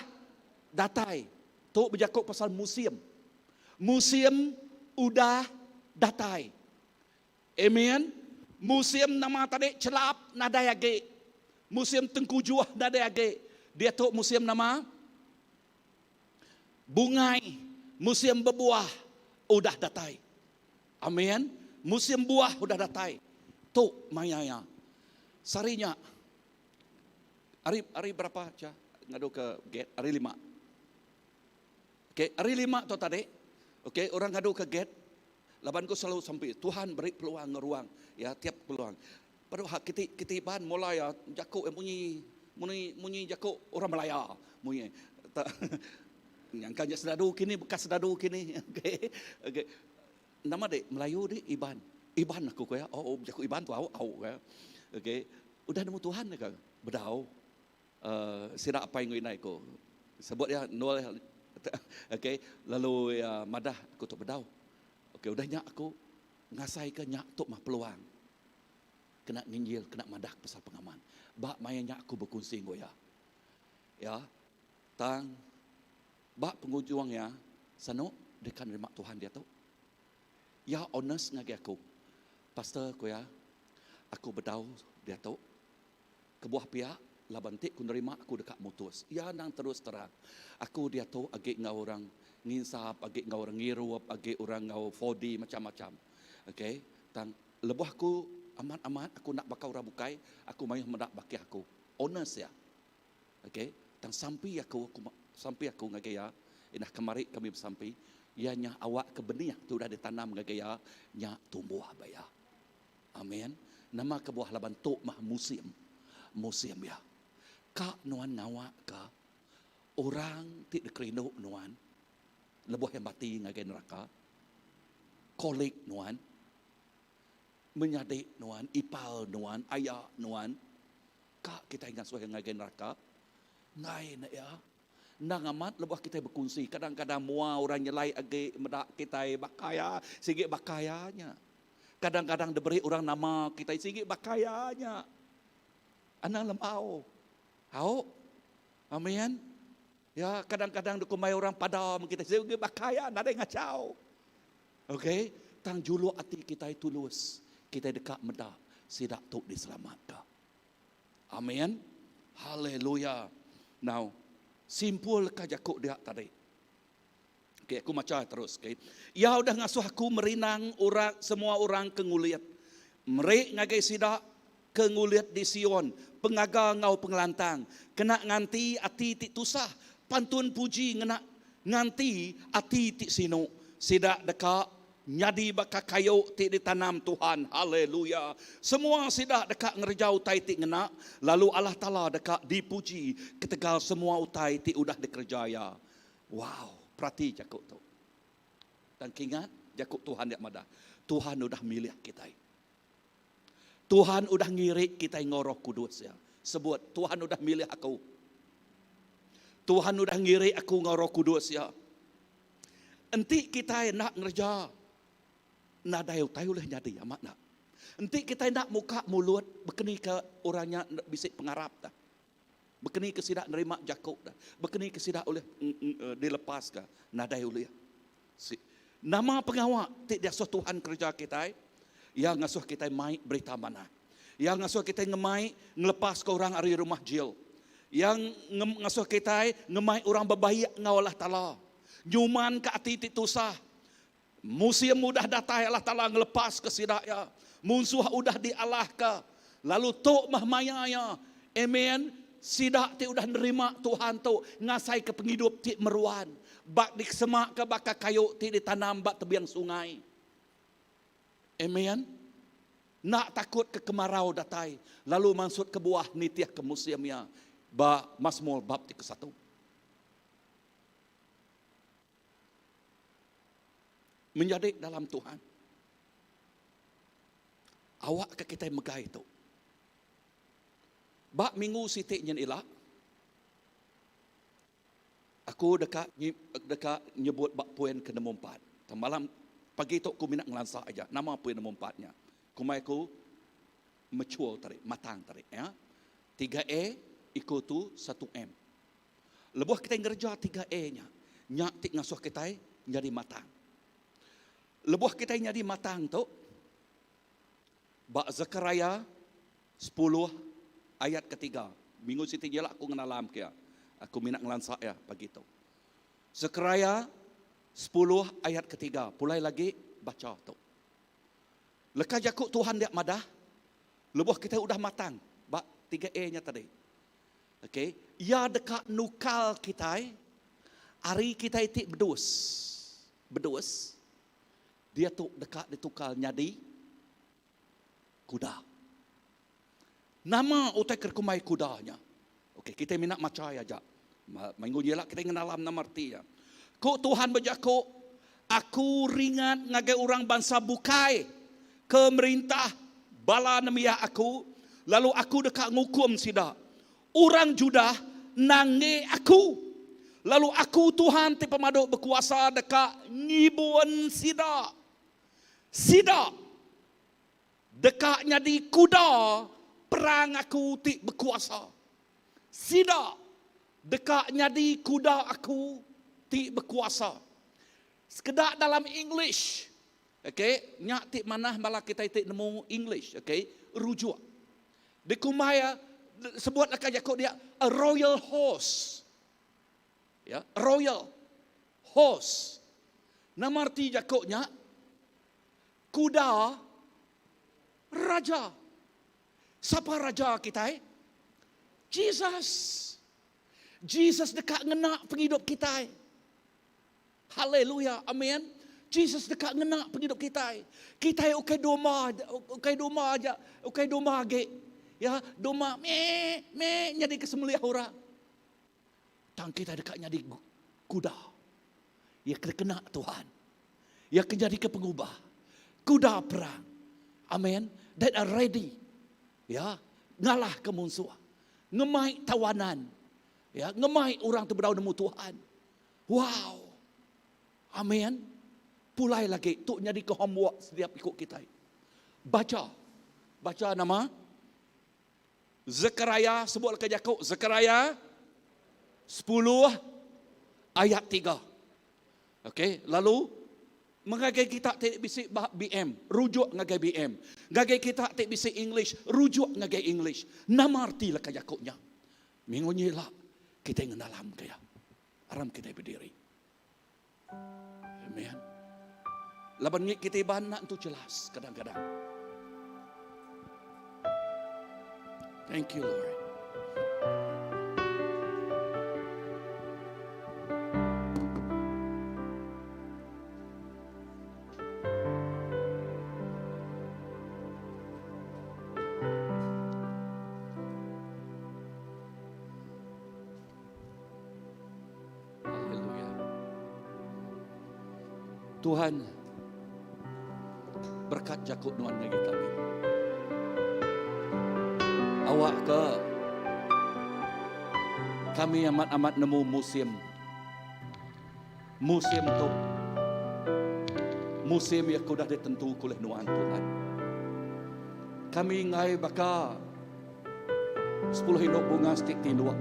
datai. Tu bejaku pasal musim. Musim udah datai. Amen. Musim nama tadi chelap nadai agi. Musim tengkujuh nadai agi. Diatu musim nama? Bungai, musim bebuah udah datai. Amen. Musim buah udah datai. Tu maya iya. Sehari nya hari hari berapa cha ngadu ke gate? Hari lima. Okey, hari lima tu tadi. Okey, orang ngadu ke gate. Laban ku selalu sampi Tuhan beri peluang enggau ruang ya tiap peluang. Baru hak kiti kiti iban mula ya jaku yang munyi munyi munyi jaku orang Malaya munyi. Nyangka nya sedadu kini bekas sedadu kini. Okey. Okey. Nama dik Melayu dik Iban. Iban aku ko ya. Oh, oh jaku Iban tu au au ko ya. Okey. Udah nemu Tuhan ke? Bedau. Uh, sida apai enggau indai ko. Sebut ya nol okey lalu ya madah aku tu bedau. Okey udah nya aku ngasaika nya tu mah peluang kena nginjil kena madah pasal pengaman. Ba maya nya aku bekunsi enggau iya. Ya. Tang ba pengujung iya sanu deka nerima Tuhan diatu. Iya honest ngagai aku. Pastor ku iya, aku bedau diatu. Kebuah pia, laban enti ku nerima aku deka mutus. Iya endang terus terang. Aku diatu agi enggau orang nginsap, agi enggau orang ngirup, agi orang enggau 4D macam-macam. Okay, tang lebuh aku amat-amat aku enda baka orang bukai, aku mayuh meda bakih aku. Honest iya. Okay, tang sampi aku, aku sampi aku ngagai iya, indah kemari kami besampi, iya nya awak ke benih ti udah ditanam ngagai iya, nya tumbuh ba iya. Amin. Nama kebuah laban tu mah musim. Musim iya. Ka nuan ngawakka orang ti dikerindu nuan lebuh iya mati ngagai neraka? Kolik nuan, menyadi nuan, ipar nuan, aya nuan, ka kitai ngasuh iya ngagai neraka? Enggai ne iya. Endang amat lebuh kitai bekunsi, kadang-kadang mua orang nyelai agi meda kitai baka iya, sigi baka iya nya. Kadang-kadang diberi orang nama kitai sigi baka iya nya. Anang lembau. Au. Amin. Ya, kadang-kadang dikumbai orang padam kitai sigi baka iya nadai ngachau. Okey, tang juluk ati kitai tulus, kitai deka meda sida tu diselamatka. Amin. Haleluya. Now, simpul ka jaku dia tadi. Okay, aku macha terus. Okay. Iya udah ngasuh aku merinang orang semua orang ke ngulit. Meri ngagai sida ke ngulit di Sion pengaga enggau pengelantang. Kena nganti ati ti tusah, pantun puji ngena nganti ati ti sinu. Sida deka Nyadi baka kayu ti ditanam Tuhan. Haleluya! Semua sida deka ngereja utai ti ngena, lalu Allah Taala deka dipuji ketegal semua utai ti udah dikereja Iya. Wow! Perati jaku tu. Tang kingat, jaku Tuhan dia madah, Tuhan udah milih kitai. Tuhan udah ngirik kitai enggau Roh Kudus Iya. Sebut, Tuhan udah milih aku. Tuhan udah ngirik aku enggau Roh Kudus Iya. Enti kitai enda ngereja, nadai utai ulih nyadi, amat enda? Enti kitai enda muka mulut, bekeni ke orang nya bisi pengarap dah? Bekeni ke sida nerima jaku dah? Bekeni ke sida ulih dilepaska? Nadai ulih. Nama pengawa ti diasuh Tuhan kereja kitai? Iya ngasuh kitai mai berita manah. Iya ngasuh kitai ngemai ngelepaska orang ari rumah jil. Iya ngasuh kitai ngemai orang bebaik enggau Allah Taala. Nyumanka ati ti tusah. Musim udah datai Allah Taala ngelepaska sida iya. Munsuh udah dialahka. Lalu tu meh maya iya. Amen. Sida ti udah nerima Tuhan tu ngasaika pengidup ti meruan. Ba disemaka baka kayu ti ditanam ba tebing sungai. Amen. Enda takut ke kemarau datai lalu mansut ke buah nitih ke musim iya ba Masmur bab ti kesatu. Menyadi dalam Tuhan. Awak ke kitai megai tu. Ba minggu siti nyin ila Aku deka deka nyebut ba poin ke nombor empat. Tang malam pagi tu aku mina ngelansa aja nama poin nombor empat nya. Kumbai aku mature tadi, matang tadi ya. 3A equal to 1M. Lebuh kitai ngereja 3A nya, nya ti ngasuh kitai nyadi matang. Lebuh kitai nyadi matang tu ba Zechariah Sepuluh ayat ketiga. Minggu siti nyila aku ngenalam ke iya. Aku mina ngelansa iya pagi tu. Sekariah sepuluh ayat ketiga. Pulai lagi bacha tu. Leka jaku Tuhan dia madah lebuh kitai udah matang ba 3A nya tadi. Okey, iya deka nukal kitai ari kitai ti bedus. Bedus diatu deka ditukal nyadi Kuda. Nama utai ke dikumbai kuda nya? Okey, kitai mina macha iya aja. Minggu nyila kitai ngenalam nama reti iya. Ku Tuhan bejaku, Aku ringat ngagai orang bansa bukai ke merintah bala nembiak Aku, lalu Aku deka ngukum sida. Orang Judah nanggi Aku, lalu Aku, Tuhan ti Pemadu Bekuasa deka ngibun sida. Sida deka nyadi kuda perang aku ti bekuasa. Sida deka nyadi kuda aku ti bekuasa. Sekeda dalam English, okay, nya ti manah bala kitai ti nemu English, okay, rujuk. Dikumbai sebut leka jaku dia a royal horse. Ya, royal horse. Nama reti jaku nya? Kuda raja. Sapa raja kitai? Jesus. Jesus deka ngena pengidup kitai. Haleluya. Amin. Jesus deka ngena pengidup kitai. Kitai ukai domba, ukai domba aja, ukai domba agi. Ya, duma me me nyadi ke sembelih orang. Tang kita deka nyadi kuda. Iya ke dikena Tuhan. Iya ke nyadi ke pengubah. Kuda perang. Amen. That are ready. Ya, ngalah ke munsuh. Ngemai tawanan. Ya, ngemai orang ti bedau nemu Tuhan. Wow. Amen. Pulai lagi tu nyadi ke homework setiap iku kitai. Baca. Baca nama? Zekariah sebut leka jaku Zekariah 10 ayat 3. Okey, lalu mengagai kita ti bisi ba BM, rujuk ngagai BM. Ngagai kita ti bisi English, rujuk ngagai English. Nama arti leka jaku nya? Minggu nyila kita ngenalam ke iya. Aram kita berdiri. Amen. Laban ngi kita iban nak tu jelas kadang-kadang. Thank you Lord. Haleluya. Tuhan berkat jaku nuan ngagai kami. Awak ke kami amat-amat nemu musim. Musim tu musim yang udah ditentu oleh nuan Tuhan. Kami ngai baka Sepuluh indu bunga siti tinduk.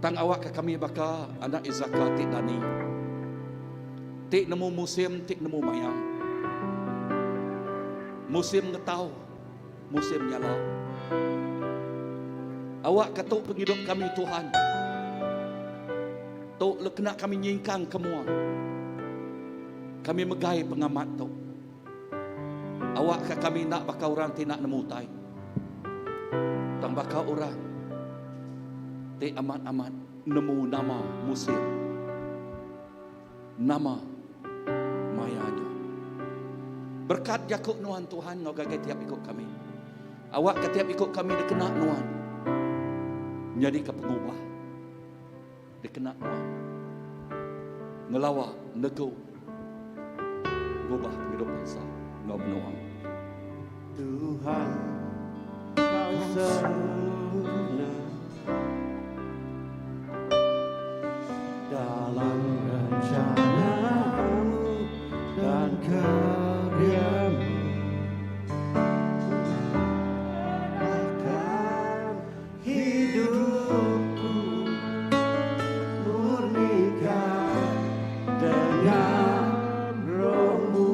Tang awakka kami baka anak Isaka ti dani, ti nemu musim ti nemu maya. Musim ngetau, musim nyala. Awakka tu pengidup kami Tuhan. Tu le kena kami nyingkang ke mua. Kami megai pengamat tu. Awakka kami enda baka orang ti enda nemu utai, tang baka orang ti amat-amat nemu nama musim, nama maya nya. Berekat jaku Nuan Tuhan enggau gagai tiap iku kami. Awakka tiap iku kami dikena Nuan nyadika pengubah. Dikena nuan ngelawa negu ngubah pengidup bansa enggau menua. Tuhan kau sempurna dalam rencanamu dan karyamu. Akan Hidupku murnikan dengan rohmu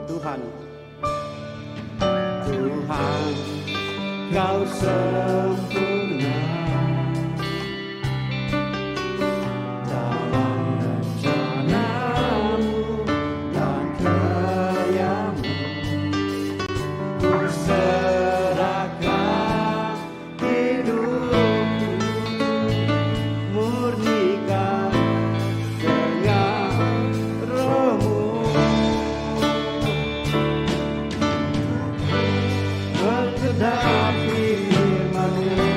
Tuhan Tuhan kau sempurna dalam rencanamu dan karyamu Ku serahkan hidupku murnikan dengan rohmu Menggenapi firmanmu.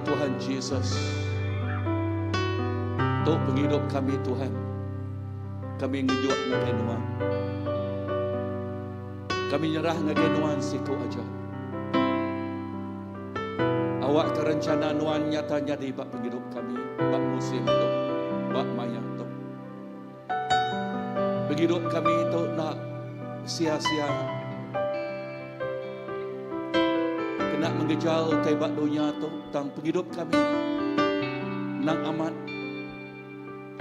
Ya Tuhan Jesus. Tu pengidup kami Tuhan. Kami ngejuk ngagai Nuan. Kami nyerah ngagai Nuan siku aja. Awakka rencana Nuan nyata nyadi ba pengidup kami ba musim tu, ba maya tu. Pengidup kami tu enda sia-sia kena mengejal utai ba dunya tu tang pengidup kami endang amat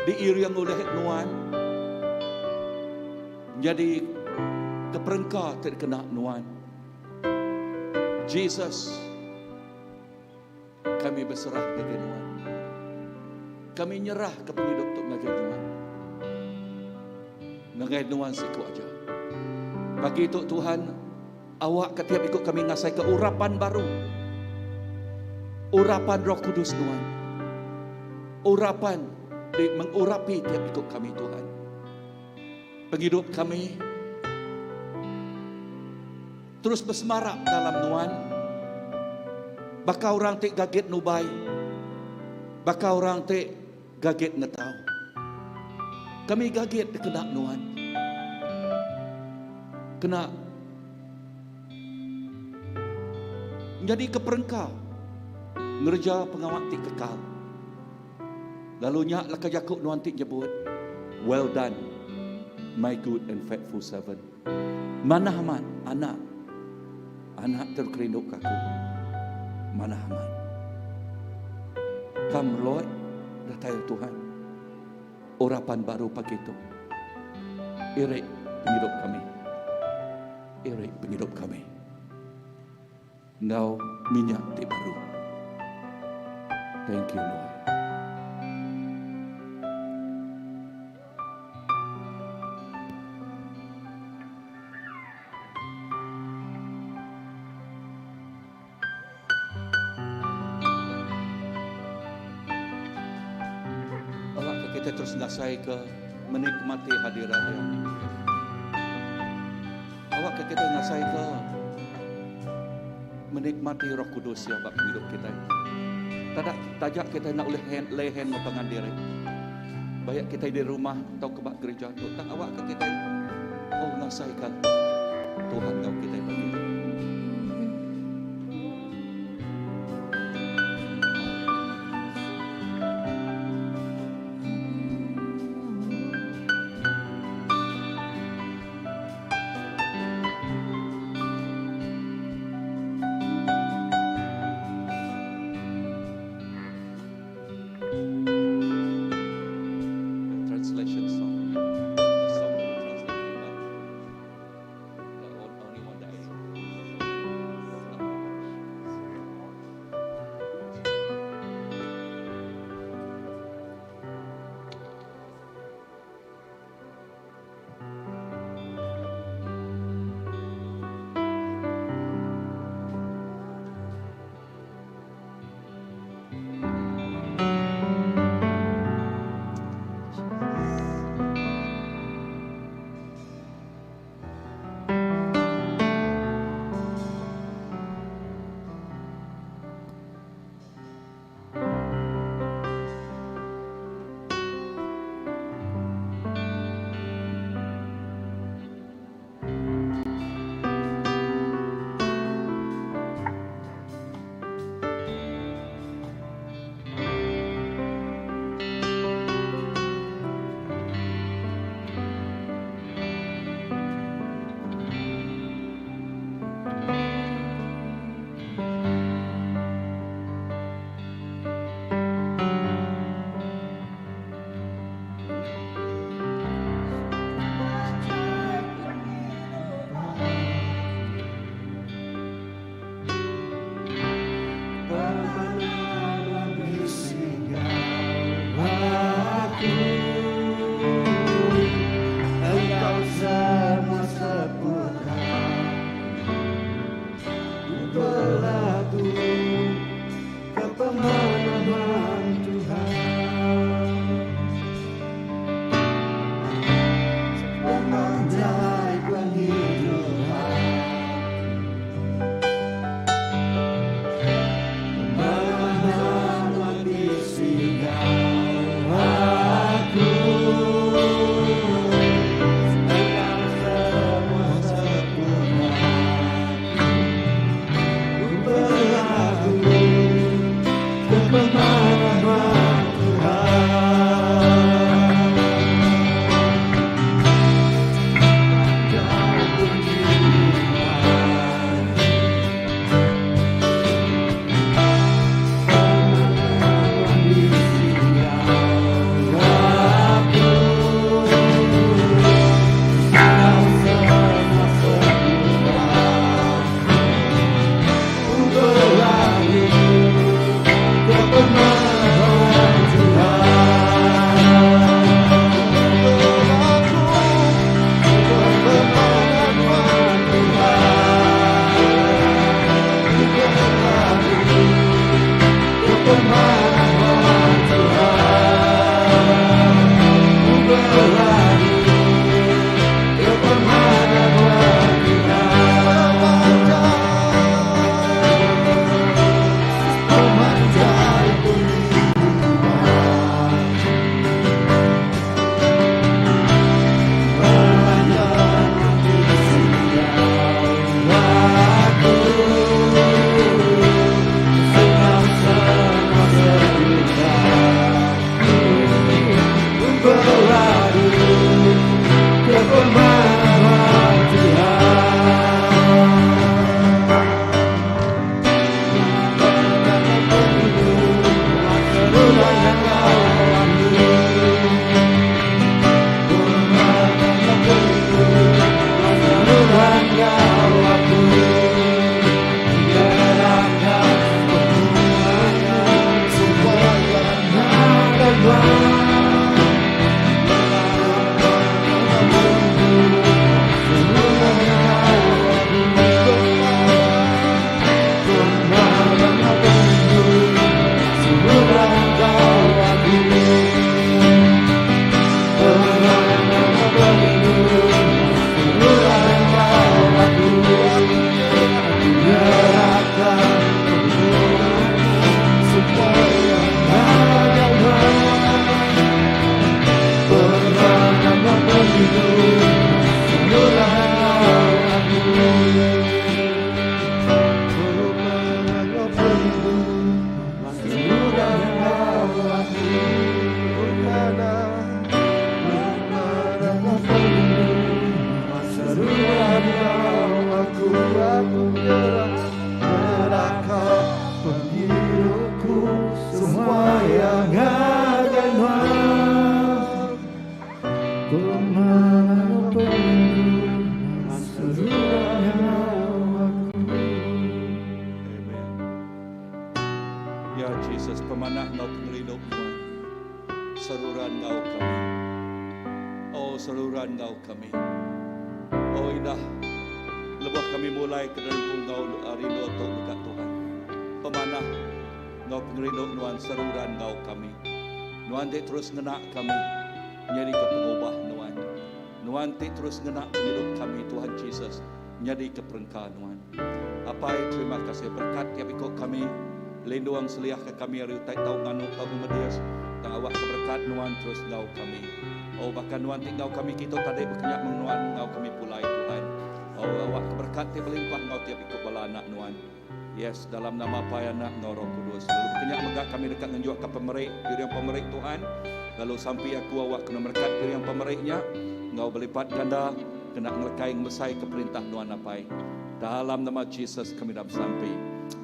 diiring ulih Nuan nyadi ke perengka ti dikena Nuan. Jesus, kami beserah ngagai Nuan. Kami nyerah ke pengidup tu ngagai Nuan. Ngagai Nuan siku aja. Pagi tu Tuhan, awak ke tiap iku kami ngasai ke urapan baru. Urapan Roh Kudus Nuan. Urapan di mengurapi tiap iku kami Tuhan. Pengidup kami terus besemarak dalam Nuan baka orang ti gagit nubai, baka orang ti gagit ngetau. Kami gagit dikena Nuan. Kena nyadika perengka ngereja pengawa ti kekal. Lalu nya leka jaku nuan ti nyebut, Well done, my good and faithful servant. Manah amat, anak. Anak ti dikerinduka aku. Manah amat. Come Lord, datai Tuhan. Urapan baru pagi tu. Irik pengidup kami. Irik pengidup kami. Enggau minyak ti baru. Thank you Lord. Awakka kita terus ngasaika menikmati hadirat Iya. Awakka kitai ngasaika menikmati Roh Kudus Iya ba pengidup kitai. Tadak taja kitai enda ulih hand, lay hand enggau pangan diri. Bayak kitai di rumah tauka ba gereja tu, tang awakka kitai oh ngasaika Tuhan enggau kitai pagi tu. The translation song. The song will be translated but the only one that I seruran enggau kami. Oh indah lebuh kami mulai ke derempu enggau rindu tu mega Tuhan. Pemanah enggau pengerindu Nuan seruran enggau kami. Nuan ti terus ngena kami nyadika pengubah Nuan. Nuan ti terus ngena pengidup kami Tuhan Jesus nyadika perengka Nuan. Apai terima kasih berkat tiap iko kami lindung seliah ke kami ari utai tau nganu tau ngemedis tang awak ke berkat Nuan terus enggau kami. Oh baka Nuan ti enggau kami kitu tadi baka nya meng Nuan enggau kami pulai Tuhan. Oh awak ke berkat ti belimpah enggau tiap iko bala anak Nuan. Yes, dalam nama Apai, Anak enggau Roh Kudus. Lalu baka nya mega kami deka ngenjukka pemeri, piring pemeri Tuhan. Lalu sampi aku awak kena merekat piring pemeri nya enggau belipat ganda kena ngelekai ngemesaika perintah Nuan Apai. Dalam nama Jesus kami dah besampi.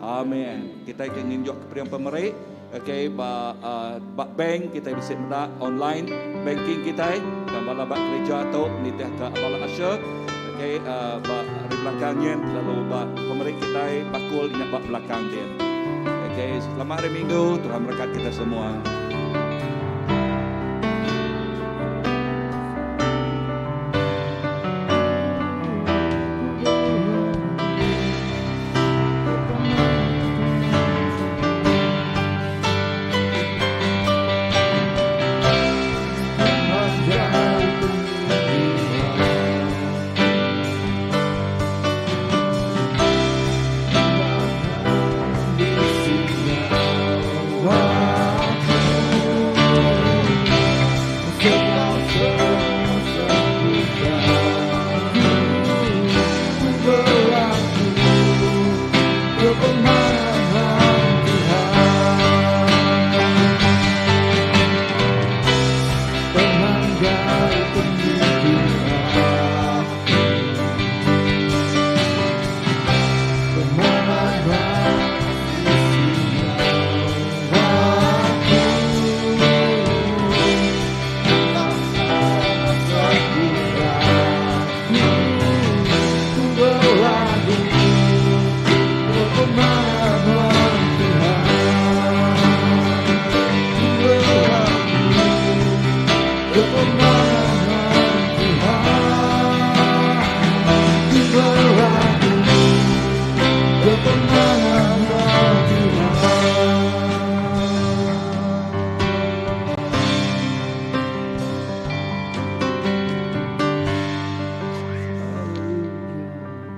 Amen. Kitai ke ngenjukka piring pemeri, okay, ba uh, ba bank kitai bisi meda online banking kitai dan bala ba gereja tu nitihka bala usher okay, uh, ba ari belakang nyin lalu ba pemeri kitai bakul nya ba belakang din. Okay, selamat hari Minggu, Tuhan berkat kita semua.